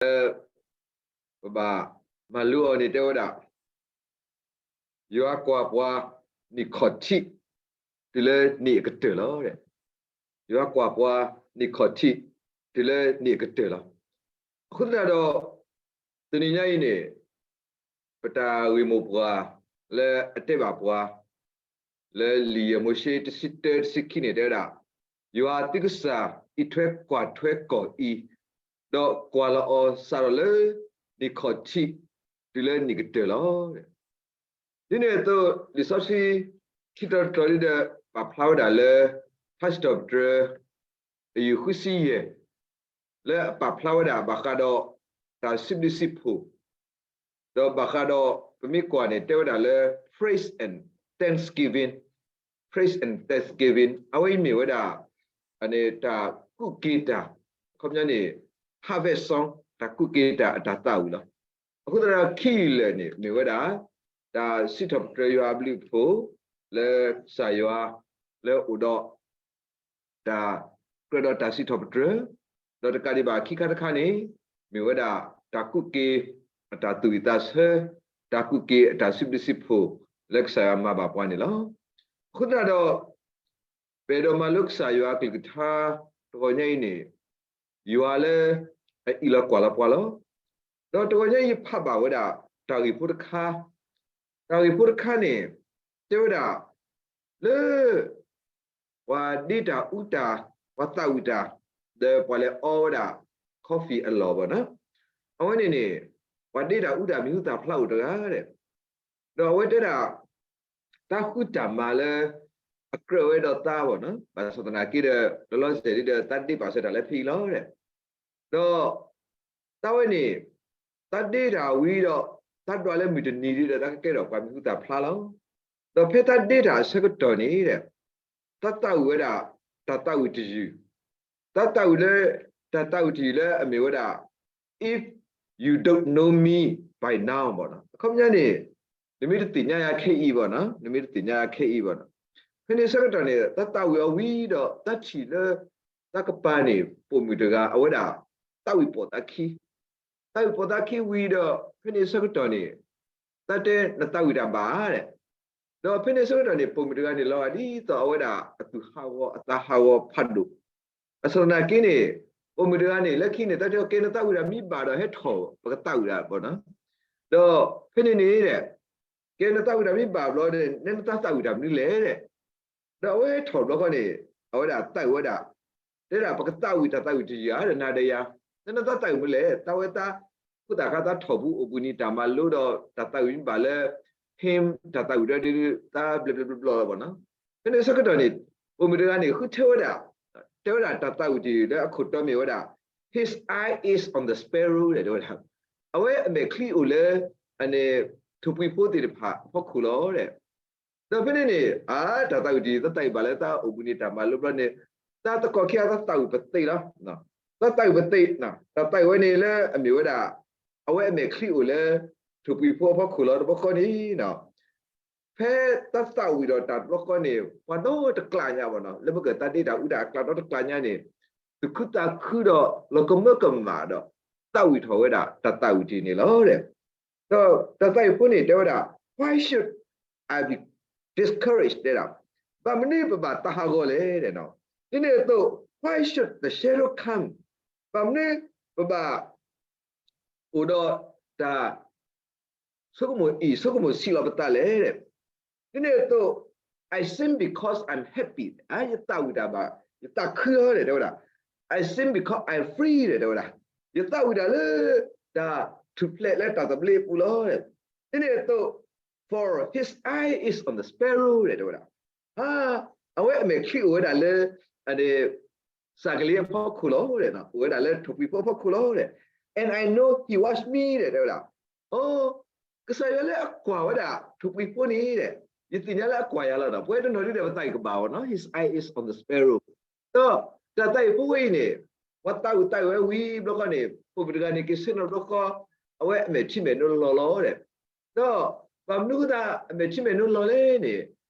လၢပဘၣ်မၤလိအီၤန့ၣ် တဲဝဲဒၣ် ယွၤကွၢ်ပှၤနံၣ်ခီၣ်ထံး တုၤလၢနံၣ်အကတၢၢ်လီၤ. ယွၤကွၢ်ပှၤနံၣ်ခီၣ်ထံး တုၤလၢနံၣ်အကတၢၢ်လီၤ. အဃိသတးဒီး တနံၤညါအံၤန့ၣ် ပတၢ်ဂ့ၢ်မိၢ်ပှၢ် လၢအတဲဘၣ်ပှၤ လၢလံာ်ယဲၢ်မိၤၡ့ တဆံတၢ တဆံခံန့ၣ် တဲဝဲဒၣ်, ယွၤသုကစၢ်အံးထွဲကွၢ်ထွဲကီၢ်အံၤ, ဒီးကွၢ်လီၤအီၤစးထီၣ်လၢနံၣ်ခီၣ်ထံး တုၤလၢနံၣ်ကတၢၢ်လီၤ. ဒ်န့ၣ်အသိး လံာ်စီဆှံခံတီၤတတီၤဒ်ဒီး ပာ်ဖျါဝဲဒၣ်လၢ ထါစံးထီၣ်ပတြၢၤ အယူၢ်ဃုဆံယဲၢ် လၢအပာ်ဖျါဝဲဒၣ်ဘၣ်ဃးဒီး တၢ်စံးဘျုးစံးဖှိၣ်, ဒီးဘၣ်ဃးဒီး ပမ့ၢ်ကွၢ်န့ၣ် တဲဝဲဒၣ်လၢ praise and thanksgiving, praise and thanksgiving အဝဲအံၤမ့ၢ်ဝဲဒၣ် တၢ်ကူးက့ၤတၢ်, အခီပညီန့ၣ် harvest song တၢ်ကူးက့ၤတၢ်အတၢ်သးဝံၣ်လီၤ. အဃိသတးဒီးခံလၢာ်န့ၣ် မ့ၢ်ဝဲဒၣ် တၢ်စံးထီၣ်ပတြၢၤယွၤအဘျုးအဖှိၣ် လၢကစၢ်ယွၤ လၢအအိၣ်ဒီး တၢ်ကြၢးဒီးတၢ်စံးထီၣ်ပတြၢၤ, ဒီးတကးဒံးဘၣ်ခံခါတခါန့ၣ် မ့ၢ်ဝဲဒၣ်တၢ်ကူးက့ၤအတၢ်သူၣ်ဝံၣ်သးဆၢ, တၢ်ကူးက့ၤအတၢ်စံးဘျုးစံးဖှိၣ် လၢကစၢ်ယွၤမၤဘၣ်ပှၤန့ၣ်လီၤ. အဃိသတးဒီး ပအဲၣ်ဒိးမၤလိကစၢ်ယွၤအကလုၢ်ကထါ တဂီၤညါအံၤန့ၣ် ယွၤလၢအအံးလီၤကွၢ်လီၤပှၤလီၤ. ဒီးတဂီၤညါအံၤယဖးဘၣ်ဝဲဒၣ် တၢ်ဂ့ၢ်ဖိတခါ, တၢ်ဂ့ၢ်ဖိတခါန့ၣ် တဲဝဲဒၣ် လၢ ပှၤဒ့တၢ်အူတၢ်, ပှၤသးဝံၣ်တၢ်, ဒီးပှၤလဲၤအီဝဲဒၣ် coffee အလီၢ်ဘၣ်နီၤ, အဝဲန့ၣ်န့ၣ် ပှၤဒ့တၢ်အူတၢ်မံၤဟူသၣ်ဖျါအိၣ်တဂၤဒီး, ဒီးအဝဲတဲဒၣ် တၢ်ဃုတၢ်မၤလၢ အကြၢးဝဲဒီးသးဘၣ်နီၤ, ဘၣ်ဆၣ်သနာ်က့ဒီး လီၤလီၤဆဲးဆဲးဒီး တၢ်ဒ့ပာ်စၢၤတၢ်လၢဖဲအံၤလီၤဒီး, ဒီး တၢ်ဝဲန့ၣ် တၢ်ဒ့တၢ်ဝံၤဒီး တၢ်ဒွးလၢမုၢ်တနံၤဒီး တၢ်ကကဲထီၣ်ပှၤမံၤဟူသၣ်ဖျါလီၤ. ဒီးဖဲတၢ်ဒ့တၢ်အဆၢကတီၢ်န့ၣ်ဒီး တၢ်သးဝံၣ်ဝဲဒၣ် တၢ်သးဝံၣ်တယုၢ်, တၢ်သးဝံၣ်လၢ တၢ်သးဝံၣ်တယုၢ်လၢအမ့ၢ်ဝဲဒၣ် if you don't know me by now ဘၣ်နီၤ, အခီပညီန့ၣ် နမ့ၢ်တသ့ၣ်ညါယၤခဲအံၤဘၣ်နီၤ, နမ့ၢ်တသ့ၣ်ညါယၤခဲအံၤဘၣ်နီၤ, ဖဲန့ၣ်ဆၢကတီၢ်န့ၣ် တၢ်သးဝံၣ်အီၤဝံၤဒီး တၢ်ထံၣ်လၢ တၢ်ကပၤန့ၣ် ပိာ်မုၣ်တဂၤ အဝဲဒၣ် သးဝံၣ်ပိာ်သးခံ, သးဝံၣ်ပိာ်သးခံဝံၤဒီး ဖဲန့ၣ်ဆၢကတီၢ်န့ၣ် တၢ်တဲနသးဝံၣ်တၢ်ဘၣ်ဒီး, ဒီးဖဲန့ၣ်ဆၢကတီၢ်န့ၣ် ပိာ်မုၣ်တဂၤန့ၣ် လီၤဂာ်ဒ်သိးအဝဲဒၣ်အသူၣ်ဟးဂီၤ အသးဟးဂီၤဖးဒိၣ်, ဘၣ်ဆၣ်သနာ်က့န့ၣ် ပိာ်မုၣ်တဂၤန့ၣ် လၢခံန့ၣ် တၢ်တဲအီၤ ကဲနသးဝံၣ်တၢ်မ့ၢ်ဘၣ်ဒီး ဟဲထီၣ်ပကသးဝံၣ်တၢ်ဘၣ်နီၤ, ဒီးဖဲန့ၣ်န့ၣ် ကဲနသးဝံၣ်တၢ်မ့ၢ်ဘၣ်ဘျီဒီး နနသးသးဝံၣ်တၢ်မနုၤလဲၣ်ဒီး, ဒီးအဝဲထီၣ်ဘျီဃီန့ၣ် အဝဲဒၣ်သးဝံၣ်ဝဲဒၣ်, တဲဒၣ်ပကသးဝံၣ်တၢ်သးဝံၣ်တယုၢ်ဧါဒီး နၤဒီးယၤ, နနသးသးဝံၣ်မနုၤလဲၣ်, တၢ်ဝဲသး ဖိသၣ်ခါသးထီၣ်ပူၤအိၣ်ဘှံးနံၤတၢ်မၤလိဒီး တၢ်သးဝံၣ်မ့ၢ်ဘၣ်လၢ hymn တၢ်သးဝံၣ်ဒီး သးဘျီဘျီဘျီဘျီလီၤဘၣ်နီၤ, ဖဲန့ၣ်ဆၢကတီၢ်န့ၣ် ပိာ်မုၣ်တဂၤန့ၣ် ဃုထၢဝဲဒၣ်, တဲဝဲဒၣ်တၢ်သးဝံၣ်တယုၢ်လၢအခိၣ်တီမ့ၢ်ဝဲဒၣ် His eye is on the sparrow ဒီးတဲဝဲဒၣ်, အဝဲအမဲာ်ချံအိၣ်လၢ ထိၣ်ပှံၤဖိသ့ၣ်တဖၣ်အဖီခိၣ်လီၤဒီး, ဒီးဖဲန့ၣ်န့ၣ် အါ တၢ်သးဝံၣ်တယုၢ် သးသးဝံၣ်ဘၣ်လၢသးအိၣ်ဘှံးနံၤတၢ်မၤလိဘျီန့ၣ်, သးသကိးခံဂၤသးသးဝံၣ်ပသ့လီၤ, သးသးဝံၣ်ပသ့, တၢ်သးဝံၣ်ဝဲန့ၣ်လၢအမ့ၢ်ဝဲဒၣ် အဝဲအမဲာ်ချံအိၣ်လၢ ထိၣ်ပှံၤဖိအဖီခိၣ်လီၤတဘျီဃီန့ၣ် ဖဲတၢ်သးဝံၣ်ဒီးတၢ်တဘျီဃီန့ၣ် ပှၤနီတကျးညါဘၣ်နီၤ, လၢမ့ၢ်ကတၢၢ်တၢ်ဒ့တၢ်အူတၢ်အကျါနီတကျးညါန့ၣ် သူၣ်ခုသးခုဒီးလီၤကမၢကမၣ်ဒီး သးဝံၣ်ထီၣ်ဝဲဒၣ်တၢ်သးဝံၣ်တယုၢ်န့ၣ်လီၤဒီး, ဒီးတၢ်သးဝံၣ်ဖိန့ၣ်တဲဝဲဒၣ် Why should I be discouraged တဲဒၣ်, ဘၣ်မနုၤပဘၣ်သးဟးဂီၤလဲၣ်ဒီး, ဒ်န့ၣ်အသိး Why should the shadow come ဘၣ်မနုၤပဘၣ် အိၣ်ဒီးတၢ် ဆိကမိၣ်အံၣ်ဆိကမိၣ်ဆံးလီၤပသးလဲၣ်. ဒ်န့ၣ်အသိး I sing because I'm happy ယသးဝံၣ်တၢ်ဘၣ် ယသးခုလီၤဒီးတဲဝဲဒၣ်, I sing because I'm free ဒီးတဲဝဲဒၣ်, ယသးဝံၣ်တၢ်လၢ တၢ်ထူၣ်ဖျဲးလၢတၢ်သဘျ့အပူၤလီၤ. ဒ်န့ၣ်အသိး for his eye is on the sparrow ဒီးတဲဝဲဒၣ်, အဝဲအမဲာ်ချံအိၣ်ဝဲဒၣ်လၢ စၢ်ကလ့အဖီခိၣ်လီၤ, အိၣ်ဝဲဒၣ်လၢထိၣ်ပှံၤဖိအဖီခိၣ်လီၤ. And I know he watch me ဒီးတဲဝဲဒၣ်, အိ ကစၢ်ယွၤလၢအကွၢ်ဝဲဒၣ်ထိၣ်ပှံၤဖိန့ၣ်ဒီး ယသ့ၣ်ညါလၢအကွၢ်ယၤလီၤဒီး ပဝဲတနီၤဒ်ဒီးပသးအံၤကဘၣ်အီၤနီၤ his eye is on the sparrow ဒီးတၢ်သးဝံၣ်ဖိဝဲအံၤန့ၣ် ပှၤသးဝံၣ်သးဝံၣ်ဝဲဝံၤဘျီဃီန့ၣ် ပိာ်မုၣ်တဂၤန့ၣ် က့ၤဆ့ၣ်နီၤဘျီဃီ အဝဲအမဲာ်ထံမဲာ်နိလီၤလီၤဒီး ဒီးဘၣ်မနုၤဃိသးအမဲာ်ထံမဲာ်နိလီၤလဲၣ်န့ၣ်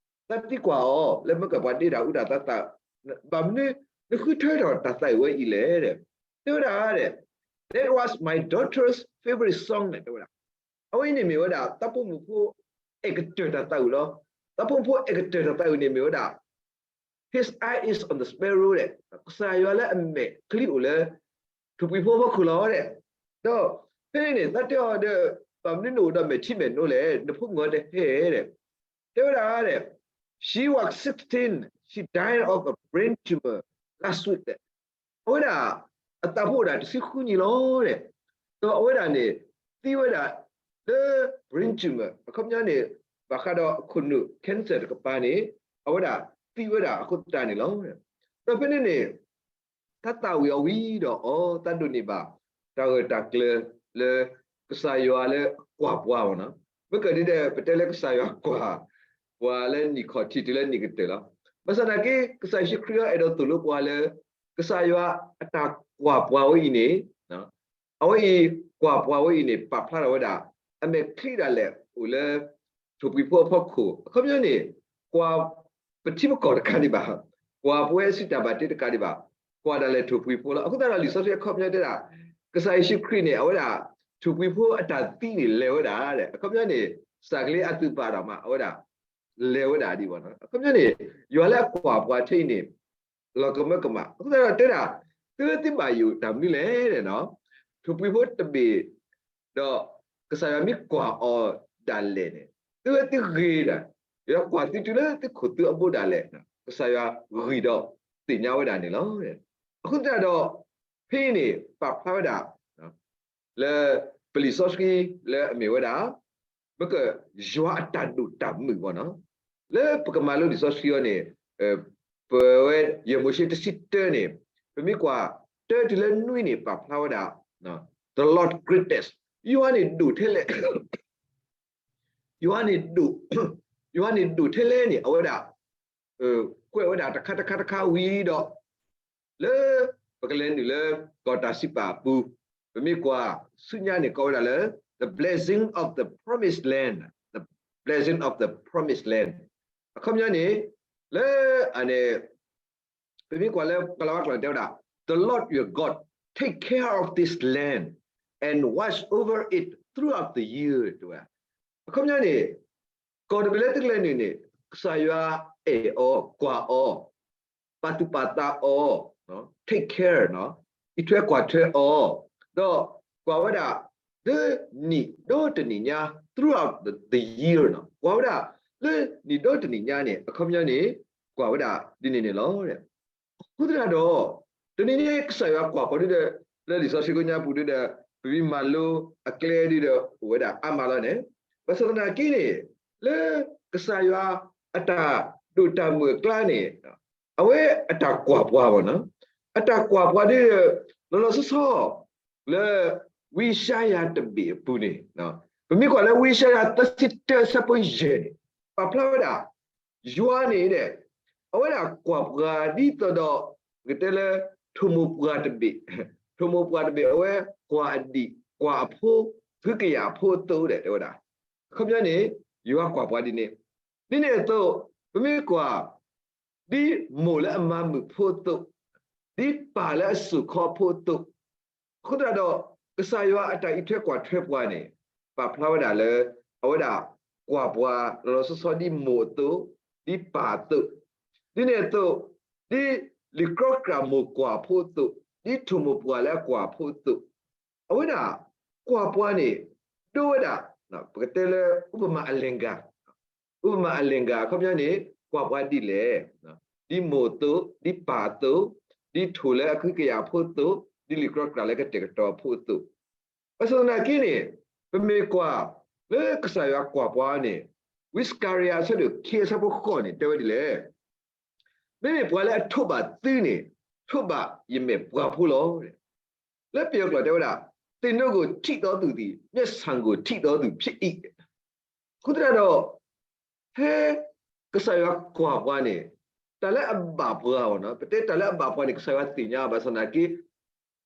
သးသံကွၢ်အီၤ လၢမ့ၢ်ကပှၤဒ့တၢ်အူတၢ်သးသး ဘၣ်မနုၤ နဃုထၢထီၣ်တၢ်သးဝံၣ်ဝဲအံၤလဲၣ်ဒီး တဲဝဲဒၣ်ဒီး That was my daughter's favorite song န့ၣ် တဲဝဲဒၣ်. အဝဲအံၤန့ၣ်မ့ၢ်ဝဲဒၣ် သးဖိမုၣ်ဖိ အဲၣ်ကတၢၢ်တၢ်သးအုးလီၤ. သးဖိမုၣ်ဖိအဲၣ်ကတၢၢ်တၢ်သးအုးန့ၣ်မ့ၢ်ဝဲဒၣ် His eye is on the sparrow ဒီး ကစၢ်ယွၤလၢအမဲာ်ချံအိၣ်လၢ ထိၣ်ဖှံၣ်ဖိအဖီခိၣ်လီၤဒီး, ဒီးဖဲန့ၣ်န့ၣ် သးတဲအီၤဒီး ဘၣ်မနုၤနအိၣ်ဒီးမဲာ်ထံမဲာ်နိလဲၣ်, နဖိမုၣ်တဟဲဒီး, တဲဝဲဒၣ်ဒီး she was sixteen, she died of a brain tumor last week ဒီး အဝဲဒၣ် အသးဖိအိၣ်ဒၣ်တဆံဃုနံၣ်လီၤဒီး, ဒီးအဝဲဒၣ်န့ၣ် သံဝဲဒၣ်လၢ brain tumor အခီပညီန့ၣ် ဘၣ်ဃးဒီးအခိၣ်နူာ် cancer တကပၤန့ၣ် အဝဲဒၣ်သံဝဲဒၣ်အဃိသတးန့ၣ်လီၤ. ဒီးဖဲန့ၣ်န့ၣ် တၢ်သးဝံၣ်အီၤဝံၤဒီးအီၤ သးဒိးန့ၢ်ဘၣ် တၢ်ဂၢၢ်တၢ်ကျၢၤလၢ ကစၢ်ယွၤလၢကွၢ်ပှၤအီၤနီၤ. မ့ၢ်ကဒ်ဒီး ပတဲလၢကစၢ်ယွၤကွၢ် ပှၤလၢနံၣ်ခီၣ်ထံးတုၤလၢနံၣ်ကတၢၢ်လီၤ. ဘၣ်ဆၣ်သနာ်က့ ကစၢ်ယ့ၣ်ၡူးခရံာ်အီၤအဲၣ်ဒိးသိၣ်လိပှၤလၢ ကစၢ်ယွၤအတၢ်ကွၢ်ပှၤဝဲအံၤန့ၣ် အဝဲအံၤ ကွၢ်ပှၤဝဲအံၤန့ၣ် ပာ်ဖျါထီၣ်ဝဲဒၣ် အမဲာ်ချံဒၣ်လဲာ်အိၣ်လၢ ထိၣ်ဖှံၣ်ဖိအဖီခိၣ် အခီပညီန့ၣ် ကွၢ်ပထံပကီၢ်တခါဒံးဘၣ်, ကွၢ်ပဝဲအစုတၢ်ဘၣ်တ့တကးဒံးဘၣ်, ကွၢ်ဒၣ်လဲာ်ထိၣ်ဖှံၣ်ဖိလီၤ. အဃိသတးဒီးလံာ်စီဆှံအခီပညီတဲဒၣ် ကစၢ်ယ့ၣ်ၡူးခရံာ်န့ၣ် အဝဲဒၣ် ထိၣ်ဖှံၣ်ဖိအတၢ်သံန့ၣ်လဲၤဝဲဒၣ်ဒီး အခီပညီန့ၣ် စၢ်ကလ့အသုးဘၣ်ဒီးမး အဝဲဒၣ် လဲၤဝဲဒၣ်ဒံးဘၣ်နီၤ. အခီပညီန့ၣ် ယွၤလၢအကွၢ်ပှၤထဲအံၤန့ၣ် လီၤကမၢကမၣ်. အဃိသတးဒီးတဲဒၣ် သုဝဲသုဘၣ်ယိၣ်တၢ်မနုၤလဲၣ်န့ၣ်နီၤ, ထိၣ်ဖှံၣ်ဖိတဘ့ၣ် ဒီးကစၢ်ယွၤမ့ၢ်ကွၢ်အီၤဒၣ်လဲာ်န့ၣ် သုဝဲသုဂ့ၤဒၣ်, ယွၤကွၢ်သုတုၤလၢသုခိၣ်သုအဘိဒၣ်လဲာ်, ကစၢ်ယွၤဂံၢ်ဒီးသ့ၣ်ညါဝဲဒၣ်န့ၣ်လီၤ. အဃိသတးဒီး ဖဲအံၤန့ၣ် ပာ်ဖျါဝဲဒၣ် လၢပလံာ်စီဆှံလၢအမ့ၢ်ဝဲဒၣ် မ့ၢ်က ယွၤအတၢ်ဒိၣ်တၢ်မုၢ်ဘၣ်နီၤ. လၢပကမၤလိလံာ်စီဆှံအီၤန့ၣ် ပဝဲယဲၢ်မိၤၡ့တဆံတၢန့ၣ် ပမ့ၢ်ကွၢ်တၢတုၤလၢနွံန့ၣ် ပာ်ဖျါဝဲဒၣ် the Lord greatest, ယွၤန့ၣ်ဒိၣ်ထဲလဲၣ် ယွၤန့ၣ်ဒိၣ်, ယွၤန့ၣ်ဒိၣ်ထဲလဲၣ်န့ၣ် အဝဲဒၣ် ကွဲးဝဲဒၣ်တခါတခါတခါဝံၤဒီး လၢပကလဲၤနုာ်လၢကီၢ်တၢ်စံးပာ်အပူၤ, ပမ့ၢ်ကွၢ်ဆူညါန့ၣ် ကိးဝဲဒၣ်လၢ the blessing of the promised land, the blessing of the promised land. အခီပညီန့ၣ် လၢအန့ၣ် ပမ့ၢ်ကွၢ်လၢကလၤဝါကျိာ်န့ၣ် တဲဝဲဒၣ် the Lord your God take care of this land and watch over it throughout the year တဲဝဲဒၣ်. အခီပညီန့ၣ် ကီၢ်တဘ့ၣ်လၢသုကလဲၤနုာ်န့ၣ် ကစၢ်ယွၤအဲၣ်အီၤ ကွၢ်အီၤ ပာ်သူၣ်ပာ်သးအီၤ take care အံးထွဲကွၢ်ထွဲအီၤ ဒီးကွၢ်ဝဲဒၣ် လၢနံၣ်ဒီတနံၣ်ညါ throughout the, the year န့ၣ် ကွၢ်ဝဲဒၣ် လၢနံၣ်ဒီတနံၣ်ညါန့ၣ် အခီပညီန့ၣ် ကွၢ်ဝဲဒၣ်ဒ်န့ၣ်န့ၣ်လီၤ. အဃိသတးဒီး တနံၤညါကစၢ်ယွၤကွၢ်ပှၤဒ်ဒီး လၢလံာ်စီဆှံကိးညါပူၤဒ်ဒီး ပမ့ၢ်မၤလိအကျဲဒ်ဒီး အိၣ်ဝဲဒၣ်အါမးလီၤန့ၣ်, ဘၣ်ဆၣ်သနာ်က့န့ၣ် လၢကစၢ်ယွၤအတၢ်ဒိၣ်တၢ်မုၢ်အကျါန့ၣ် အဝဲအတၢ်ကွၢ်ပှၤဘၣ်နီၤ, အတၢ်ကွၢ်ပှၤဒ်ဒီး လီၤလီၤဆီဆီ လၢဝံယၡါယၤတဘ့ၣ်အပူၤန့ၣ် ပမ့ၢ်ကွၢ်လၢဝံယၡါယၤသၢဆံတၢဆၢဖိယဲၢ်န့ၣ် ပာ်ဖျါဝဲဒၣ် ယွၤန့ၣ်ဒီး အဝဲဒၣ်ကွၢ်ပှၤဒ်သိးဒီး ပကတဲလၢ ထိၣ်မိၢ်ပှၢ်တဘ့ၣ်, ထိၣ်မိၢ်ပှၢ်တဘ့ၣ် အဝဲကွၢ်အဒံၣ် ကွၢ်အဖိ ဃုကယၤအဖိအသိးဒီး တဲဝဲဒၣ် အခီပညီန့ၣ် ယွၤကွၢ်ပှၤဒ်န့ၣ်, ဒ်န့ၣ်အသိး ပမ့ၢ်ကွၢ် ဒ်မိၢ်လၢအမၤမုာ်ဖိအသိး, ဒ်ပၢ်လၢအစိာ်ခီအဖိအသိး, အဃိသတးဒီး ကစၢ်ယွၤအတၢ်အံးထွဲကွၢ်ထွဲပှၤန့ၣ် ပာ်ဖျါဝဲဒၣ်လၢ အဝဲဒၣ်ကွၢ်ပှၤလီၤလီၤဆီဆီဒ်မိၢ်အသိး, ဒ်ပၢ်အသိး, ဒ်န့ၣ်အသိး ဒ်လံာ်ကြီကြာ်မိၢ်ကွၢ်အဖိအသိး, ဒ်ထိၣ်မိၢ်ပှၢ်လၢအကွၢ်အဖိအသိး, အဝဲဒၣ်ကွၢ်ပှၤန့ၣ် ဒိဝဲဒၣ် ပကတဲလၢ ဥပမာအလង្ကာ်, ဥပမာအလង្ကာ် အခီပညီန့ၣ် ကွၢ်ပှၤဒ်လဲၣ်, ဒ်မိၢ်အသိး, ဒ်ပၢ်အသိး, ဒ်ထိၣ်လၢအဃုကယၤအဖိအသိး, ဒ်လံာ်ကြီကြာ်လၢကတဲာ်ကတီၤအဖိအသိး, ဘၣ်ဆၣ်သနာ်က့န့ၣ် ပမ့ၢ်ကွၢ် လၢကစၢ်ယွၤကွၢ်ပှၤန့ၣ် ဝံစကၤရယၤ အဆၢဒိၣ်ခံ အဆၢဖိဃိးန့ၣ် တဲဝဲဒ်လဲၣ်, မ့မ့ၢ်ပှၤလၢအထိးဘၣ်သုန့ၣ် ထိးဘၣ်ယမဲာ်ပှၤဖိလီၤ. လၢပယီၤကျိာ်တဲဝဲဒၣ် သ့ၣ်နိၣ်ကိုထိးဒီးသူၣ်သံၣ် မျက်စိကိုထိးဒီးသူၣ်ဖျ့အံၤ အဃိသတးဒီး ဖဲကစၢ်ယွၤကွၢ်ပှၤန့ၣ် တၢ်လၢအဘၣ်ပှၤဘၣ်နီၤ, ပတဲတၢ်လၢအဘၣ်ပှၤန့ၣ် ကစၢ်ယွၤသ့ၣ်ညါဘၣ်ဆၣ်သနာ်က့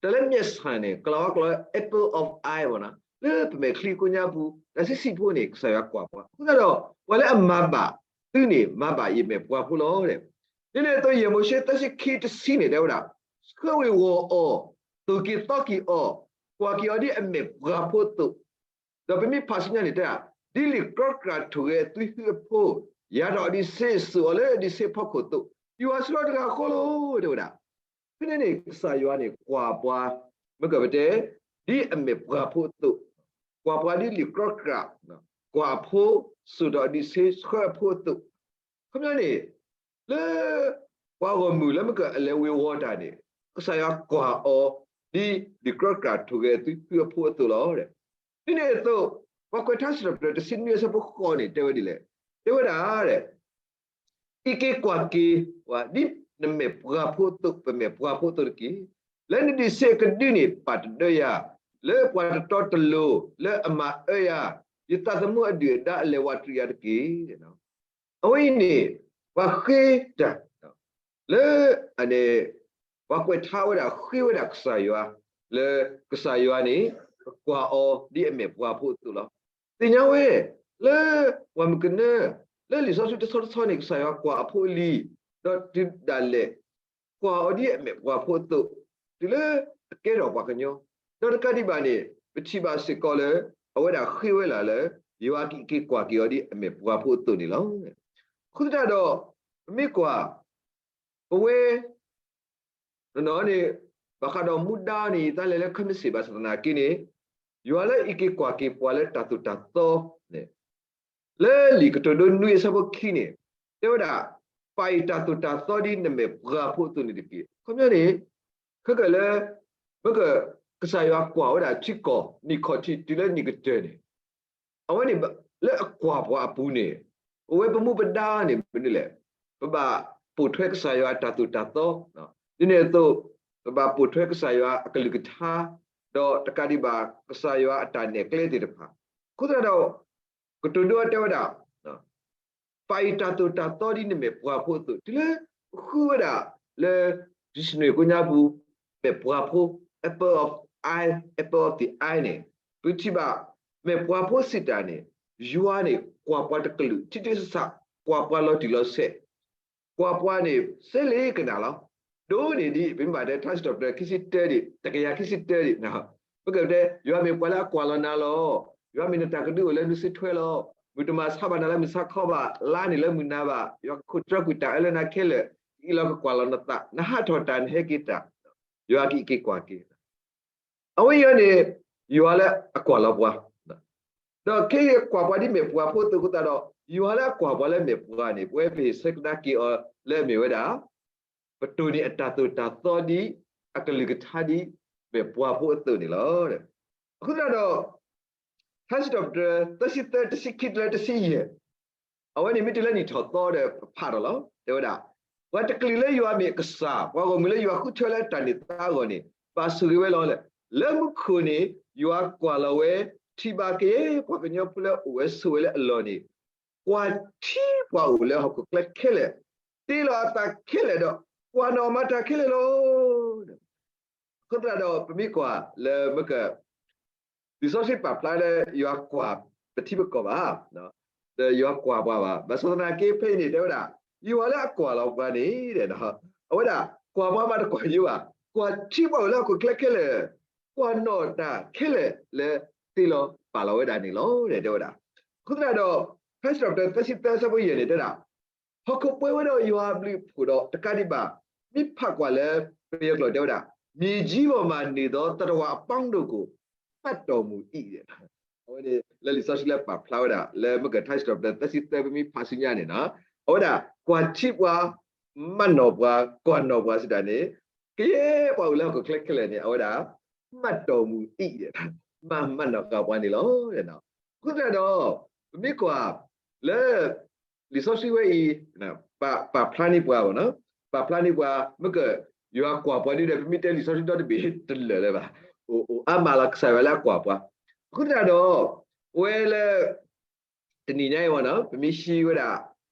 တၢ်လၢမျက်စိန့ၣ် ကလၤဝါကျိာ် apple of eye ဘၣ်နီၤ, လၢပမဲာ်ချံကိးညါပူၤ တၢ်ဆံးဆံးဖိန့ၣ် ကစၢ်ယွၤကွၢ်ပှၤ, အဃိသတးဒီး ပှၤလၢအမၤဘၣ်သုန့ၣ် မၤဘၣ်ယမဲာ်ပှၤဖိလီၤ. ဒ်န့ၣ်အသိး ယဲၢ်မိၤၡ့ သၢဆံခံ တဆံန့ၣ် တဲဝဲဒၣ် ဆှၢဝ့ၤဝီၤအီၤ, သိၣ်က့ၤသီက့ၤအီၤ, ကွၢ်က့ၤအီၤဒ်အမဲာ်ပှၢ်ဖိအသိး, ဒီးပမ့ၢ်ဖးဆူညါန့ၣ်တဲဒၣ်, ဒ်လံာ်ကြီကြာ်ထိၣ်ဂဲၤအသွံဟုအဖိ, ယၤဒီးအဒံးဆ့စူးအီၤလၢအဒံးဆ့အဖီခိၣ်အသိး, ယွၤဆှၢတဂၤအဃိလီၤ တဲဝဲဒၣ်. ဖဲန့ၣ်န့ၣ် ကစၢ်ယွၤန့ၣ် ကွၢ်ပှၤ, မ့ၢ်ကပတဲ, ဒ်အမဲာ်ပှၢ်ဖိအသိး, ကွၢ်ပှၤဒ်လံာ်ကြီကြာ်, ကွၢ်အဖိ, စူးဒီးအဒံးဆ့ဆှၢအဖိအသိး, ခီပညီန့ၣ်, လၢ ပှၤဂီၢ်မုၢ်လၢမ့ၢ်ကအလဲၤဝ့ၤဝီၤတၢ်န့ၣ်, ကစၢ်ယွၤကွၢ်အီၤ ဒ်လံာ်ကြီကြာ်ထိၣ်ဂဲၤအသွံဟုအဖိအသိးလီၤ. ဒ်န့ၣ်အသိး, ပှၤကွဲးထါစံးထီၣ်ပတြၢၤတဆံနွံအဆၢဖိဃိးန့ၣ် တဲဝဲဒ်လဲၣ်, တဲဝဲဒၣ်, အံးက့ၤကွၢ်က့ၤ, ဒ်နမဲာ်ပှၢ်ဖိအသိး ပမဲာ်ပှၢ်ဖိအသိးတက့ၢ်. လၢနဒံးဆ့အကဒုန့ၣ် ပာ်တဒၢယၤ, လၢပှၤတတီတလိၤလၢအမၤအၢယၤ, ယသးသမူအဒုၣ်အဒါအလဲၤဝးတရံးယၤတက့ၢ်. အဝဲအံၤန့ၣ်, ပှၤဃ့တၢ်, လၢ, အန့ၣ်, ပှၤကွဲးထါဝဲဒၣ်ဃ့ဝဲဒၣ်ကစၢ်ယွၤ, လၢကစၢ်ယွၤန့ၣ်, ကကွၢ်အီၤဒ်အမဲာ်ပှၢ်ဖိအသိးလီၤ. သ့ၣ်ညါဝဲ, လၢ, ပှၢ်မုၢ်ကနၢ, လၢလံာ်စီဆှံတဆီတဆီန့ၣ် ကစၢ်ယွၤကွၢ်အဖိအလံၤ, ဒီးတုၤဒၣ်လဲာ် ကွၢ်အီၤဒ်အမဲာ်ပှၢ်ဖိအသိး, တုၤလၢအကဲထီၣ်ပှၤကညီ, ဒီးတကးဒံးဘၣ်န့ၣ် ပထံၣ်ဘၣ်စ့ၢ်ကီးလၢ အဝဲဒၣ်ဃ့ဝဲလၢ်လၢ ယွၤကအံးက့ၤကွၢ်က့ၤအီၤဒ်အမဲာ်ပှၢ်ဖိအသိးန့ၣ်လီၤ. အဃိသတးဒီး, ပမ့ၢ်ကွၢ်, ပဝဲ တနီၤန့ၣ်, ဘၣ်ဃးဒီးမူဒါန့ၣ် ယသးလဲၤလၢခီမ့ၢ်စ့ၢ်ဘၣ်ဆၣ်သနာ်က့န့ၣ်, ယွၤလၢအံးက့ၤကွၢ်က့ၤပှၤလၢတၢ်သိၣ်တၢ်သီန့ၣ်, လၢလံာ်ကတိၤဒိနွံအဆၢဖိခံန့ၣ်, တဲဝဲဒၣ်, ပာ်အံၤတၢ်သိၣ်တၢ်သီဒ်နမဲာ်ပှၢ်ဖိအသိးန့ၣ်တက့ၢ်. ခီပညီန့ၣ်, ခဲကလၢ, မ့ၢ်က, ကစၢ်ယွၤကွၢ်ဝဲဒၣ်ထံကီၢ်နံၣ်ခီၣ်ထံးတုၤလၢနံၣ်ကတၢၢ်န့ၣ် အဝဲန့ၣ်, လၢအကွၢ်ပှၤအပူၤန့ၣ်, ပဝဲပမူပဒါန့ၣ်မနုၤလဲၣ်, ပဘၣ်ပိာ်ထွဲကစၢ်ယွၤအတၢ်သိၣ်တၢ်သီ, ဒ်န့ၣ်အသိး, ပဘၣ်ပိာ်ထွဲကစၢ်ယွၤအကလုၢ်ကထါ, ဒီးတကးဒံးဘၣ်ကစၢ်ယွၤအတၢ်နဲၣ်ကျဲသ့ၣ်တဖၣ်, အဃိသတးဒီး, ကတိၤဒိတဲဝဲဒၣ် ပာ်အံၤတၢ်သိၣ်တၢ်သီဒ်နမဲာ်ပှၢ်ဖိအသိး, တုၤလၢပဃုဝဲဒၣ်လၢ dictionary ကိးညါပူၤ, မဲာ်ပှၢ်ဖိ, apple of eye, apple of the eye န့ၣ်, ပထံၣ်ဘၣ်, မဲာ်ပှၢ်ဖိစံးတၢ်န့ၣ်, ယွၤန့ၣ် ကွၢ်ပှၤတကလုာ်, ထံထံဆးဆး, ကွၢ်ပှၤလီၤတံၢ်လီၤဆဲး, ကွၢ်ပှၤန့ၣ် စ့လ့ကနၣ်လီၤ. ဒိန့ၣ်ဒ် ပမ့ၢ်ဘၣ်တဲထါစံးထီၣ်ပတြၢၤခံဆံတၢဒံး, တကယၤခံဆံတၢဒံး, ပကတဲ, ယွၤမ့ၢ်ပှၤလၢအကွၢ်လီၤနၤလီၤ. ယွၤမ့ၢ်နတၢ်ကဒုအိၣ်လၢနုာ်ဆ့ထွဲလီၤ. မုၢ်တမၤဆါဘၣ်နၤလၢမုၢ်ဆါခီဘၣ်, လါန့ၣ်လၢမုၢ်နၤဘၣ်, ယွၤကခိၣ်တြီကွံာ်တၢ်အၢလၢနၤခဲလၢာ်, အံၤလီၤကကွၢ်လီၤနသး, နဟးထီၣ်တၢ်နဟဲက့ၤတၢ်, ယွၤကအံးက့ၤကွၢ်က့ၤ အဝဲအံၤန့ၣ်, ယွၤလၢအကွၢ်လီၤပှၤ, ဒီးခဲအံၤကွၢ်ပှၤဒ်မဲာ်ပှၢ်ဖိအသိးအဃိသတးဒီး, ယွၤလၢအကွၢ်ပှၤလၢမဲာ်ပှၢ်န့ၣ် ပဝဲပဟ့ၣ်ဆၢကဒါက့ၤအီၤလၢအမ့ၢ်ဝဲဒၣ်, ပတိၢ်န့ၢ်အတၢ်သိၣ်တၢ်သီဒ်, အကလုၢ်ကထါဒ်, မဲာ်ပှၢ်ဖိအသိးန့ၣ်လီၤ. အဃိသတးဒီး, ထါစံးထီၣ်ပတြၢၤ သၢဆံသၢ တဆံခံတုၤလၢတဆံယဲၢ် အဝဲန့ၣ်မ့ၢ်တုၤလၢနံၣ်ထီၣ်သီဒီးပဖးထီၣ်လီၤ. တဲဝဲဒၣ်, ပှၤတကလုာ်လၢယွၤမ့ၢ်အကစၢ်, ပှၤဂီၢ်မုၢ်လၢယွၤဃုထၢလၢအတၢ်န့ၢ်သါအဂီၢ်န့ၣ်, ဘၣ်ဆိၣ်ဂ့ၤဝဲလီၤ. လၢမူခိၣ်န့ၣ်, ယွၤကွၢ်လီၤဝဲ, ထံၣ်ဘၣ်ကယဲၢ်ပှၤကညီဖိလၢအအိၣ်ဝဲဆိးဝဲလၢအလီၢ်န့ၣ်, ကွၢ်ထံပှၤအိၣ်လၢဟီၣ်ခိၣ်ချၢခဲလၢာ်, တ့လီၤအသးခဲလၢာ်ဒီး, ကွၢ်နီၣ်မၤတၢ်ခဲလၢာ်လီၤ. အဃိသတးဒီးပမ့ၢ်ကွၢ်လၢ မ့ၢ်က လံာ်စီဆှံပာ်ဖျါလၢယွၤကွၢ်ပထံပကီၢ်ဘၣ်, ဒီးယွၤကွၢ်ပှၤဘၣ်. ဘၣ်ဆၣ်သနာ်က့ဖဲအံၤန့ၣ် တဲဝဲဒၣ်, ယွၤလၢအကွၢ်လီၤပှၤန့ၣ်, အဝဲဒၣ်ကွၢ်ပှၤမးတကွၢ်ယိဘၣ်, ကွၢ်ထံပှၤအိၣ်လၢဟီၣ်ခိၣ်ချၢခဲလၢာ်, ကွၢ်နီၣ်တၢ်ခဲလၢာ်လၢတ့လီၤပာ်လီၤဝဲဒၣ်န့ၣ်လီၤ တဲဝဲဒၣ်. အဃိသတးဒီး, ထါစံးထီၣ်ပတြၢၤ သၢဆံသၢ အဆၢဖိယဲၢ်န့ၣ်တဲဒၣ်, ဟီၣ်ခိၣ်ပှဲၤဝဲဒီးယွၤအဘျုးအဖှိၣ်ဒီးတကးဒံးဘၣ်, မ့ၢ်ဖးကွၢ်လၢပယီၤကျိာ်တဲဝဲဒၣ်, မြေကြီးပေါ်မှာနေသောသတ္တဝါအပေါင်းတို့ကို မှတ်တော်မူ၏. အဝဲန့ၣ်လၢလံာ်စီဆှံလၢပာ်ဖျါဝဲဒၣ် လၢမ့ၢ်ကထါစံးထီၣ်ပတြၢၤ သၢဆံသၢ ပမ့ၢ်ဖးဆူညါန့ၣ်, အဝဲဒၣ်ကွၢ်ထံပှၤ, မၤနီၣ်ပှၤ, ကွၢ်နီၣ်ပှၤစံးတၢ်န့ၣ်, ကယဲၢ်ပှၤအိၣ်လၢဟီၣ်ခိၣ်ချၢခဲလၢာ်န့ၣ် အဝဲဒၣ် မှတ်တော်မူ အံၤ, မၤမၤနီၣ်ဃာ်ပှၤန့ၣ်လီၤ. အဃိသတးဒီး, ပမ့ၢ်ကွၢ်လၢ လံာ်စီဆှံဝဲအံၤ ပာ်ဖျါန့ၢ်ပှၤ, ပာ်ဖျါန့ၢ်ပှၤ မ့ၢ်က ယွၤကွၢ်ပှၤဒ်ဒီး ပမ့ၢ်တဲလံာ်စီဆှံဒီတဘ့ၣ်တလၢာ်လၢၤဘၣ်. အိၣ်အါမးလီၤ ကစၢ်ယွၤလၢအကွၢ်ပှၤ. အဃိသတးဒီး, ပဝဲလၢ တနံၤညါအံၤ ပမ့ၢ်ဟံးဝဲဒၣ်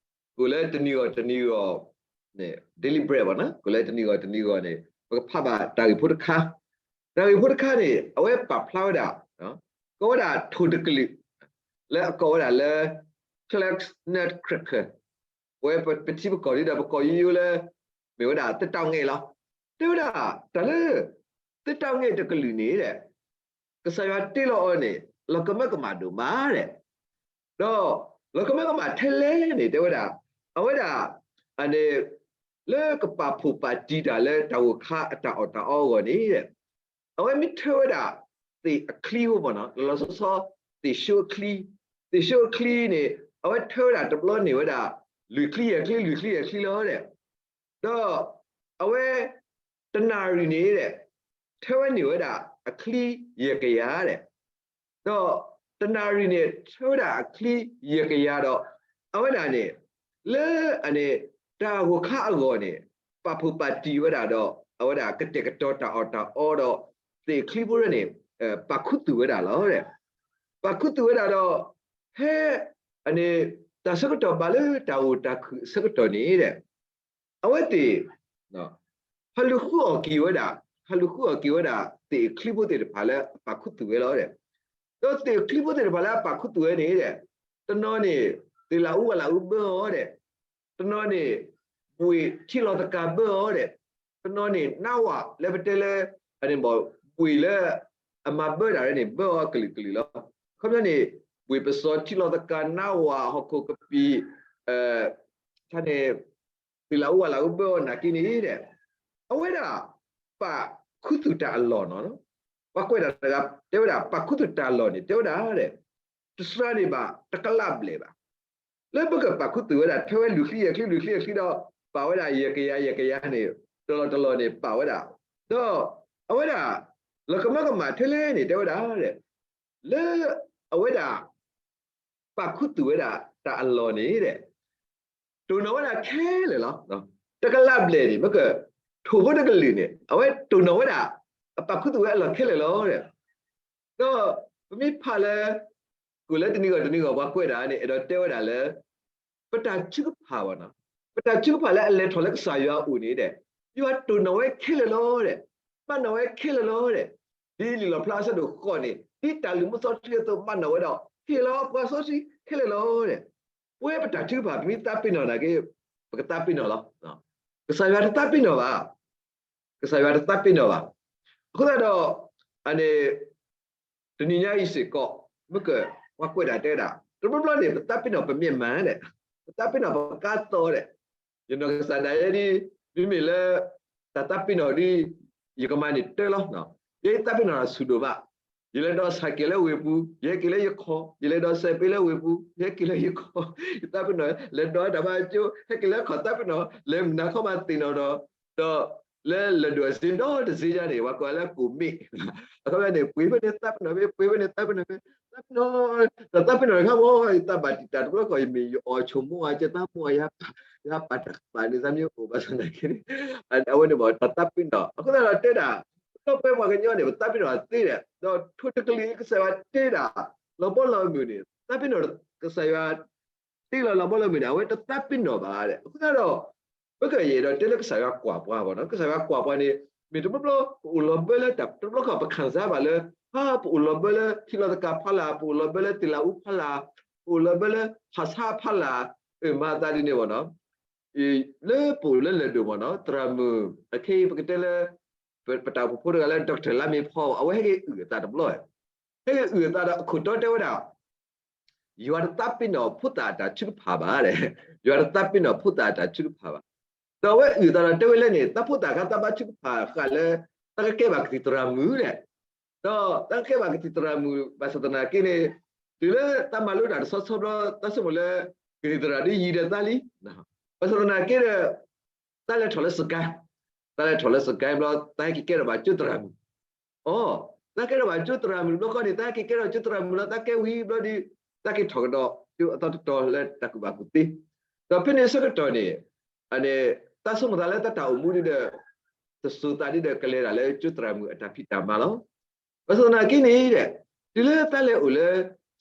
ကိၣ်လၢတနံၤဂီၢ်တနံၤဂီၢ် daily bread ကိၣ်လၢတနံၤဂီၢ်တနံၤဂီၢ်န့ၣ် ပကဖးဘၣ်တၢ်ဂ့ၢ်ဖိတခါ, တၢ်ဂ့ၢ်ဖိတခါန့ၣ် အဝဲပာ်ဖျါဝဲဒၣ် ကိးဝဲဒၣ်ထိၣ်တကလုာ် လၢအကိးဝဲဒၣ်လၢ chestnut cracker, ပဝဲပထံပကီၢ်ဒ်ဒီး ပကိးယိယိလၢ မ့ၢ်ဝဲဒၣ်သစ်တောက်ငဲလီၤ. တဲဝဲဒၣ် တၢ်လၢ သစ်တောက်ငဲတကလုာ်န့ၣ် ကစၢ်ယွၤတ့လီၤအီၤန့ၣ် လီၤကမၢကမၣ်ဒိၣ်မးဒဲး, ဒီးလီၤကမၢကမၣ်ထဲလဲၣ်န့ၣ် တဲဝဲဒၣ်, အဝဲဒၣ် အန့ၣ် လၢကပာ်ဖှိၣ်ပာ်တံၢ်တၢ်လၢတၢ်ဂိၢ်ခါအတၢ်အီၣ်တၢ်အီအဂီၢ်န့ၣ်ဒဲး, အဝဲမ့ၢ်ထၢဝဲဒၣ် သ့ၣ်အချံဖိမ့ၢ်နီၤ လီၤလီၤဆီဆီ သ့ၣ်ၡိအချံ, သ့ၣ်ၡိအချံန့ၣ် အဝဲထၢဝဲဒၣ်တဘျီန့ၣ်ဝဲဒၣ် လွံၢ်ချံယဲၢ်ချံ လွံၢ်ချံယဲၢ်ချံလီၤဒဲး, ဒီးအဝဲ တနၣ်ရံၣ်န့ၣ်ဒဲး ထၢဝဲန့ၢ်ဝဲဒၣ် အချံယဲၢ်ကယၤဒဲး, ဒီးတနၣ်ရံၣ်န့ၣ် ထၢဝဲဒၣ်အချံယဲၢ်ကယၤဒီး အဝဲဒၣ်န့ၣ် လၢအန့ၣ် တၢ်ဂိၢ်ခါအဂီၢ်န့ၣ် ပာ်ဖှိၣ်ပာ်တံၢ်ဝဲဒၣ်ဒီး အဝဲဒၣ်ကတဲာ်ကတီၤတၢ်အီၣ်တၢ်အီဒီး သ့ၣ်ချံဖိန့ၣ် ပာ်ခူသူၣ်ဝဲဒၣ်လီၤဒဲး, ပာ်ခူသူၣ်ဝဲဒၣ်ဒီး ဖဲ အန့ၣ် တၢ်ဆၢကတီၢ်ဘၣ်လၢတၢ်ဂိၢ်တၢ်ခုၣ်အဆၢကတီၢ်န့ၣ်ဒဲး အဝဲသ့ၣ် ဟးလူၤဃုအီၣ်က့ၤဝဲဒၣ်, ဟးလူၤဃုအီၣ်က့ၤဝဲဒၣ် သ့ၣ်ချံဖိသ့ၣ်တဖၣ်လၢအပာ်ခူသူၣ်ဝဲလီၤဒဲး, ဒီးသ့ၣ်ချံဖိသ့ၣ်တဖၣ်လၢအပာ်ခူသူၣ်ဝဲန့ၣ်ဒဲး တနီၤန့ၣ် သ့ၣ်လၣ်အူဝၣ်လၣ်အူဘၢအီၤဒဲး, တနီၤန့ၣ် ဘှ့ၣ်ထံလီၤသကၤဘၢအီၤဒဲး, တနီၤန့ၣ် နါဝၣ်လၢပတဲလၢ အန့ၣ်ဘၣ် ဘှ့ၣ်လၢ အမၤဘၢတၢ်န့ၣ် ဘၢအီၤကလုာ်ကလုာ်လီၤ. အခီပညီန့ၣ် ဘှ့ၣ်ပစီၤထံလီၤသကၤ နါဝၣ် ဟီၣ်ခိၣ်ကပံာ် တၢ်န့ၣ် သ့ၣ်လၣ်အူဝၣ်လၣ်အူဘၢအီၤနာ်က့န့ၣ်ဒဲး အဝဲဒၣ် ပာ်ခူသူၣ်တၢ်အလီၢ်နီၤ, ပှၤကွဲးတၢ်တဂၤတဲဝဲဒၣ် ပာ်ခူသူၣ်တၢ်အလီၢ်န့ၣ် တဲဝဲဒၣ်ဒဲး တစှၤန့ၣ်ဘၣ် တကလးဘျဲၣ်ဘၣ်. လၢပကပာ်ခူသူၣ်ဝဲဒၣ် ထၢဝဲလွံၢ်ချံယဲၢ်ချံ လွံၢ်ချံယဲၢ်ချံဒီး ပာ်ဝဲဒၣ်ယဲၢ်ကယၤယဲၢ်ကယၤန့ၣ် တလီၢ်တလီၢ်န့ၣ် ပာ်ဝဲဒၣ်, ဒီးအဝဲဒၣ် လီၤကမၢကမၣ်ထဲလဲၣ်န့ၣ် တဲဝဲဒၣ်ဒဲး လၢအဝဲဒၣ် ပာ်ခူသူၣ်ဝဲဒၣ်တၢ်အလီၢ်န့ၣ်ဒဲး တိၢ်နီၣ်ဝဲဒၣ်ခဲလၢာ်လီၤ. တကလးဘျဲၣ်န့ၣ် မ့ၢ်က ထိၣ်ဖိတကလုာ်န့ၣ် အဝဲတိၢ်နီၣ်ဝဲဒၣ် အပာ်ခူသူၣ်ဝဲအလီၢ်ခဲလၢာ်လီၤဒဲး. ဒီးပမ့ၢ်ဖးလၢ ကိၣ်လၢတနံၤဂီၢ်တနံၤဂီၢ် ပှၤကွဲးတၢ်န့ၣ် အဲၣ်ဒိးတဲဝဲဒၣ်လၢ ပတၢ်ထုကဖၣ်ဘၣ်နီၤ, ပတၢ်ထုကဖၣ်လၢအလဲၤထီၣ်လၢကစၢ်ယွၤအအိၣ်န့ၣ်ဒဲး ယွၤတိၢ်နီၣ်ဝဲခဲလၢာ်လီၤဒဲး, ဘၣ်နီၣ်ဝဲခဲလၢာ်လီၤဒဲး, ဒ်လံာ်လီၣ်ဖျါအဆၢဒိၣ်ဃိးန့ၣ် ဒ်တၢ်လုၢ်မူစီဆှံအသိး ဘၣ်နီၣ်ဝဲဒီး ဟ့ၣ်လီၤပှၤစီဆှံခဲလၢာ်လီၤဒဲး. ပဝဲပတၢ်ထုကဖၣ် ပမ့ၢ်သးပ့ၤနီၣ်နာ်က့ ပကသးပ့ၤနီၣ်လီၤ. ကစၢ်ယွၤတသးပ့ၤနီၣ်ဘၣ်. ကစၢ်ယွၤတသးပ့ၤနီၣ်ဘၣ်. အဃိသတးဒီး အန့ၣ် တနံၤညါအံၤစ့ၢ်ကီး မ့ၢ်က ပှၤကွဲးတၢ်တဲဒၣ် တဘျီဘျီန့ၣ် ပသးပ့ၤနီၣ်ပမ့ၢ်မၤဒဲး, ပသးပ့ၤနီၣ်ပကါသီဒဲး, ယနီၢ်ကစၢ်ဒၣ်ယဲဒၣ် မ့မ့ၢ်လၢ တၢ်သးပ့ၤနီၣ်ဒ် ယကမၤန့ၣ်တၢ်လီၤ. ယသးပ့ၤနီၣ်ဆူၣ်ဒိၣ်မး, ယလဲၤဒိးဆၣ်က့ၤလၢဝ့ၢ်ပူၤ ယဟဲက့ၤလၢယခီၣ်, ယလဲၤဒိးစဲးပ့ၤလၢဝ့ၢ်ပူၤ ယဟဲက့ၤလၢယခီၣ်, ယသးပ့ၤနီၣ် လဲၤဒိးတၢ်ဘါကၠိ ဟဲက့ၤလၢခီၣ် သးပ့ၤနီၣ် လဲၤမုၢ်နၤခီမးသ့ၣ်နီၣ်ဒီး ဒီးလၢလၢၢ်ဒိၣ်အစ့ဒီတစ့ယါန့ၣ် ပှၤကိးလၢကိၣ်မ့ၣ်, အခီပညီန့ၣ် ပှ့ၤဖဲန့ၣ်သးပ့ၤနီၣ်ဖဲ ပှ့ၤဖဲန့ၣ်သးပ့ၤနီၣ်ဖဲ သးပ့ၤနီၣ် တၢ်သးပ့ၤနီၣ်တခါမ့ၢ် ယသးဘၣ်တံာ်တာ်တဘျီဃီ ယမ့ၢ်ယအီၣ်ဆိမိၣ်အကဲသးမိၣ်အယါပာ် ယါပာ်တၢ်ပာ်န့ၣ် သးမ့ၢ်အိၣ်ဘၣ်ဆၣ်သနာ်က့န့ၣ် အဝဲန့ၣ်မ့ၢ်တၢ်သးပ့ၤနီၣ် အဃိသတးဒီးတဲဒၣ် ဒီးပဝဲပှၤကညီန့ၣ် ပသးပ့ၤနီၣ်သ့ဒဲး ဒီးထိၣ်တကလုာ်ကစၢ်ယွၤတ့ဒၣ် လီၤဘီလီၤမုၢ်န့ၣ် သးပ့ၤနီၣ်ကစၢ်ယွၤ တ့လီၤလီၤဘီလီၤမုၢ်န့ၣ် အဝဲတသးပ့ၤနီၣ်ဘၣ်ဒဲး အဃိသတးဒီး ပကယဲၢ်ဒီးတဲလၢကစၢ်ယွၤကွၢ်ပှၤဘၣ်နီၤ ကစၢ်ယွၤကွၢ်ပှၤန့ၣ် မ့ၢ်တဘျီဘျီ ပအိၣ်လီၤဘၢလၢတၢ် တဘျီခီ ပခၣ်စၢ်ဘၣ်လၢ ဟါ ပအိၣ်လီၤဘၢလၢထံလီၤသကၤဖီလာ် ပအိၣ်လီၤဘၢလၢသ့ၣ်လၣ်အူဖီလာ် ပအိၣ်လီၤဘၢလၢဟးဆါဖီလာ် အၢ မၤသးဒ်န့ၣ်ဘၣ်နီၤ လၢပအိၣ်လၢလၢၢ်ဒိၣ်မ့ၢ်နီၤ သရၣ်မုၣ် အခဲအံၤပကတဲလၢ ပတၢ်အိၣ်ဖှိၣ်ဖိတဂၤလၢ doctor လါမ့ဖီ အဝဲဟဲက့ၤအုၣ်အသးတဘျီ ဟဲက့ၤအုၣ်အသးဒီးအခိၣ်တီတဲဝဲဒၣ် ယွၤတသးပ့ၤနီၣ်ဖိသၣ်အတၢ်ထုကဖၣ်ဘၣ်ဒဲး ယွၤတသးပ့ၤနီၣ်ဖိသၣ်အတၢ်ထုကဖၣ်ဘၣ် ဒီးအဝဲအုၣ်အသးဒီးတဲဝဲလၢန့ၣ် သးဖိသၣ်ခါသးဘၣ်ထုကဖၣ်ဃာ်လၢ သးကကဲဘၣ်ကသံၣ်သရၣ်မုၣ်ဒဲး ဒီးသးကကဲဘၣ်ကသံၣ်သရၣ်မုၣ် ဘၣ်ဆၣ်သနာ်က့န့ၣ် တုၤလၢသးမၤလိတၢ်တဆီဆီဘျီ သးဆိကမိၣ်လၢ ကသံၣ်သရၣ်ဒ်ယံၤဒီးသးလံ ဘၣ်ဆၣ်သနာ်က့ဒီး သးလဲၤထီၣ်လၢစကဲ သးလဲၤထီၣ်လၢစကဲဘျီ သးဟဲက့ၤကဲထီၣ်ဘၣ်ကၠိသရၣ်မုၣ် အိ သးကဲထီၣ်ဘၣ်ကၠိသရၣ်မုၣ်ဘျီဃီန့ၣ် သးဟဲက့ၤကဲထီၣ်ကၠိသရၣ်မုၣ်လီၤ သးကဲဝံၤဘျီဒီး သးက့ၤထီၣ်ကဒီးကၠိအသီတတီၤလၢတၢ်ကူၣ်ဘၣ်ကူၣ်သ့ ဒီးဖဲန့ၣ်ဆၢကတီၢ်န့ၣ် သးဆိကမိၣ်သးလၢသးတၢ်အိၣ်မူဒ်ဒီး တစိၤသးဒ်ဒီးကလဲၤဒၣ်လၢကၠိသရၣ်မုၣ်အတၢ်ဖံးတၢ်မၤလီၤ ဘၣ်ဆၣ်သနာ်က့န့ၣ်ဒီး တုၤလၢသးလဲၤအိၣ်လၢ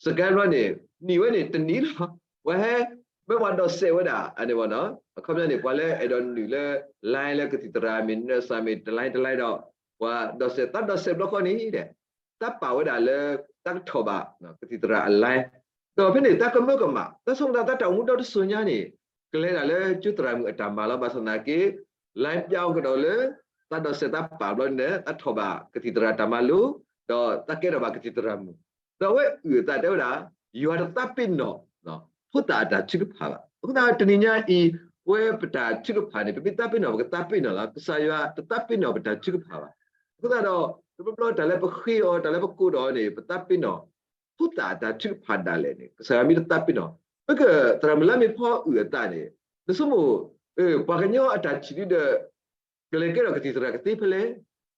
စကဲဘျီန့ၣ် နံၣ်ဝဲန့ၣ်တနံၣ်လီၤ ပှၤဟဲ မ့ၢ်ပှၤဒိးစဲးဝဲဒၣ် အခီပညီန့ၣ် ပှၤလၢအဲၣ်ဒိးနုာ်လၢ line လၢကသံၣ်သရၣ်မ့ၢ် nurse မ့ၢ် တline တline ဒီး ပှၤဒိးစဲး သးဒိးစဲးဘျီဃီန့ၣ်ဒီး သးပာ်ဝဲဒၣ်လၢ သးကထီၣ်ဘၣ် ကသံၣ်သရၣ်အ line ဒီးဖဲန့ၣ်သးကမၢကမၣ် သးဆိကမိၣ်သးတၢ်အိၣ်မူဒီတစိၤညါန့ၣ် ကလဲၤဒၣ်လၢကၠိသရၣ်မုၣ်အတၢ်မၤလီၤ ဘၣ်ဆၣ်သနာ်က့ line ပျီကဒီးလၢ သးဒိးစဲးသးပာ်ဘျီန့ၣ် သးထီၣ်ဘၣ်ကသံၣ်သရၣ်တၢ်မၤလိ ဒီးသးကဲထီၣ်ဘၣ်ကသံၣ်သရၣ်မုၣ်, ဒီးအဝဲအုၣ်အသးတဲဝဲဒၣ်, ယွၤတသးပ့ၤနီၣ် ဖိသၣ်အတၢ်ထုကဖၣ်ဘၣ်. အဃိသတးတနံၤညါအံၤ, ပဝဲပတၢ်ထုကဖၣ်န့ၣ် ပမ့ၢ်သးပ့ၤနီၣ် ပကသးပ့ၤနီၣ်လီၤ. ကစၢ်ယွၤတသးပ့ၤနီၣ်ပတၢ်ထုကဖၣ်ဘၣ်. အဃိသတးဒီး တဘျီဘျီတၢ်လၢပဃ့အီၤ တၢ်လၢပကိးဒီးအီၤန့ၣ် ပသးပ့ၤနီၣ် ဖိသၣ်အတၢ်ထုကဖၣ်ဒၣ်လဲာ်န့ၣ် ကစၢ်ယွၤမ့ၢ်တသးပ့ၤနီၣ်, ပကသရၣ်မုၣ်လါမ့ၢ်ဖီအုၣ်အသးန့ၣ်, နဆိကမိၣ် ပှၤကညီအတၢ်ထံၣ်ဒုဒီး ကလဲၤကဲထီၣ်ကသံၣ်သရၣ်ကသ့ဖဲလဲၣ်.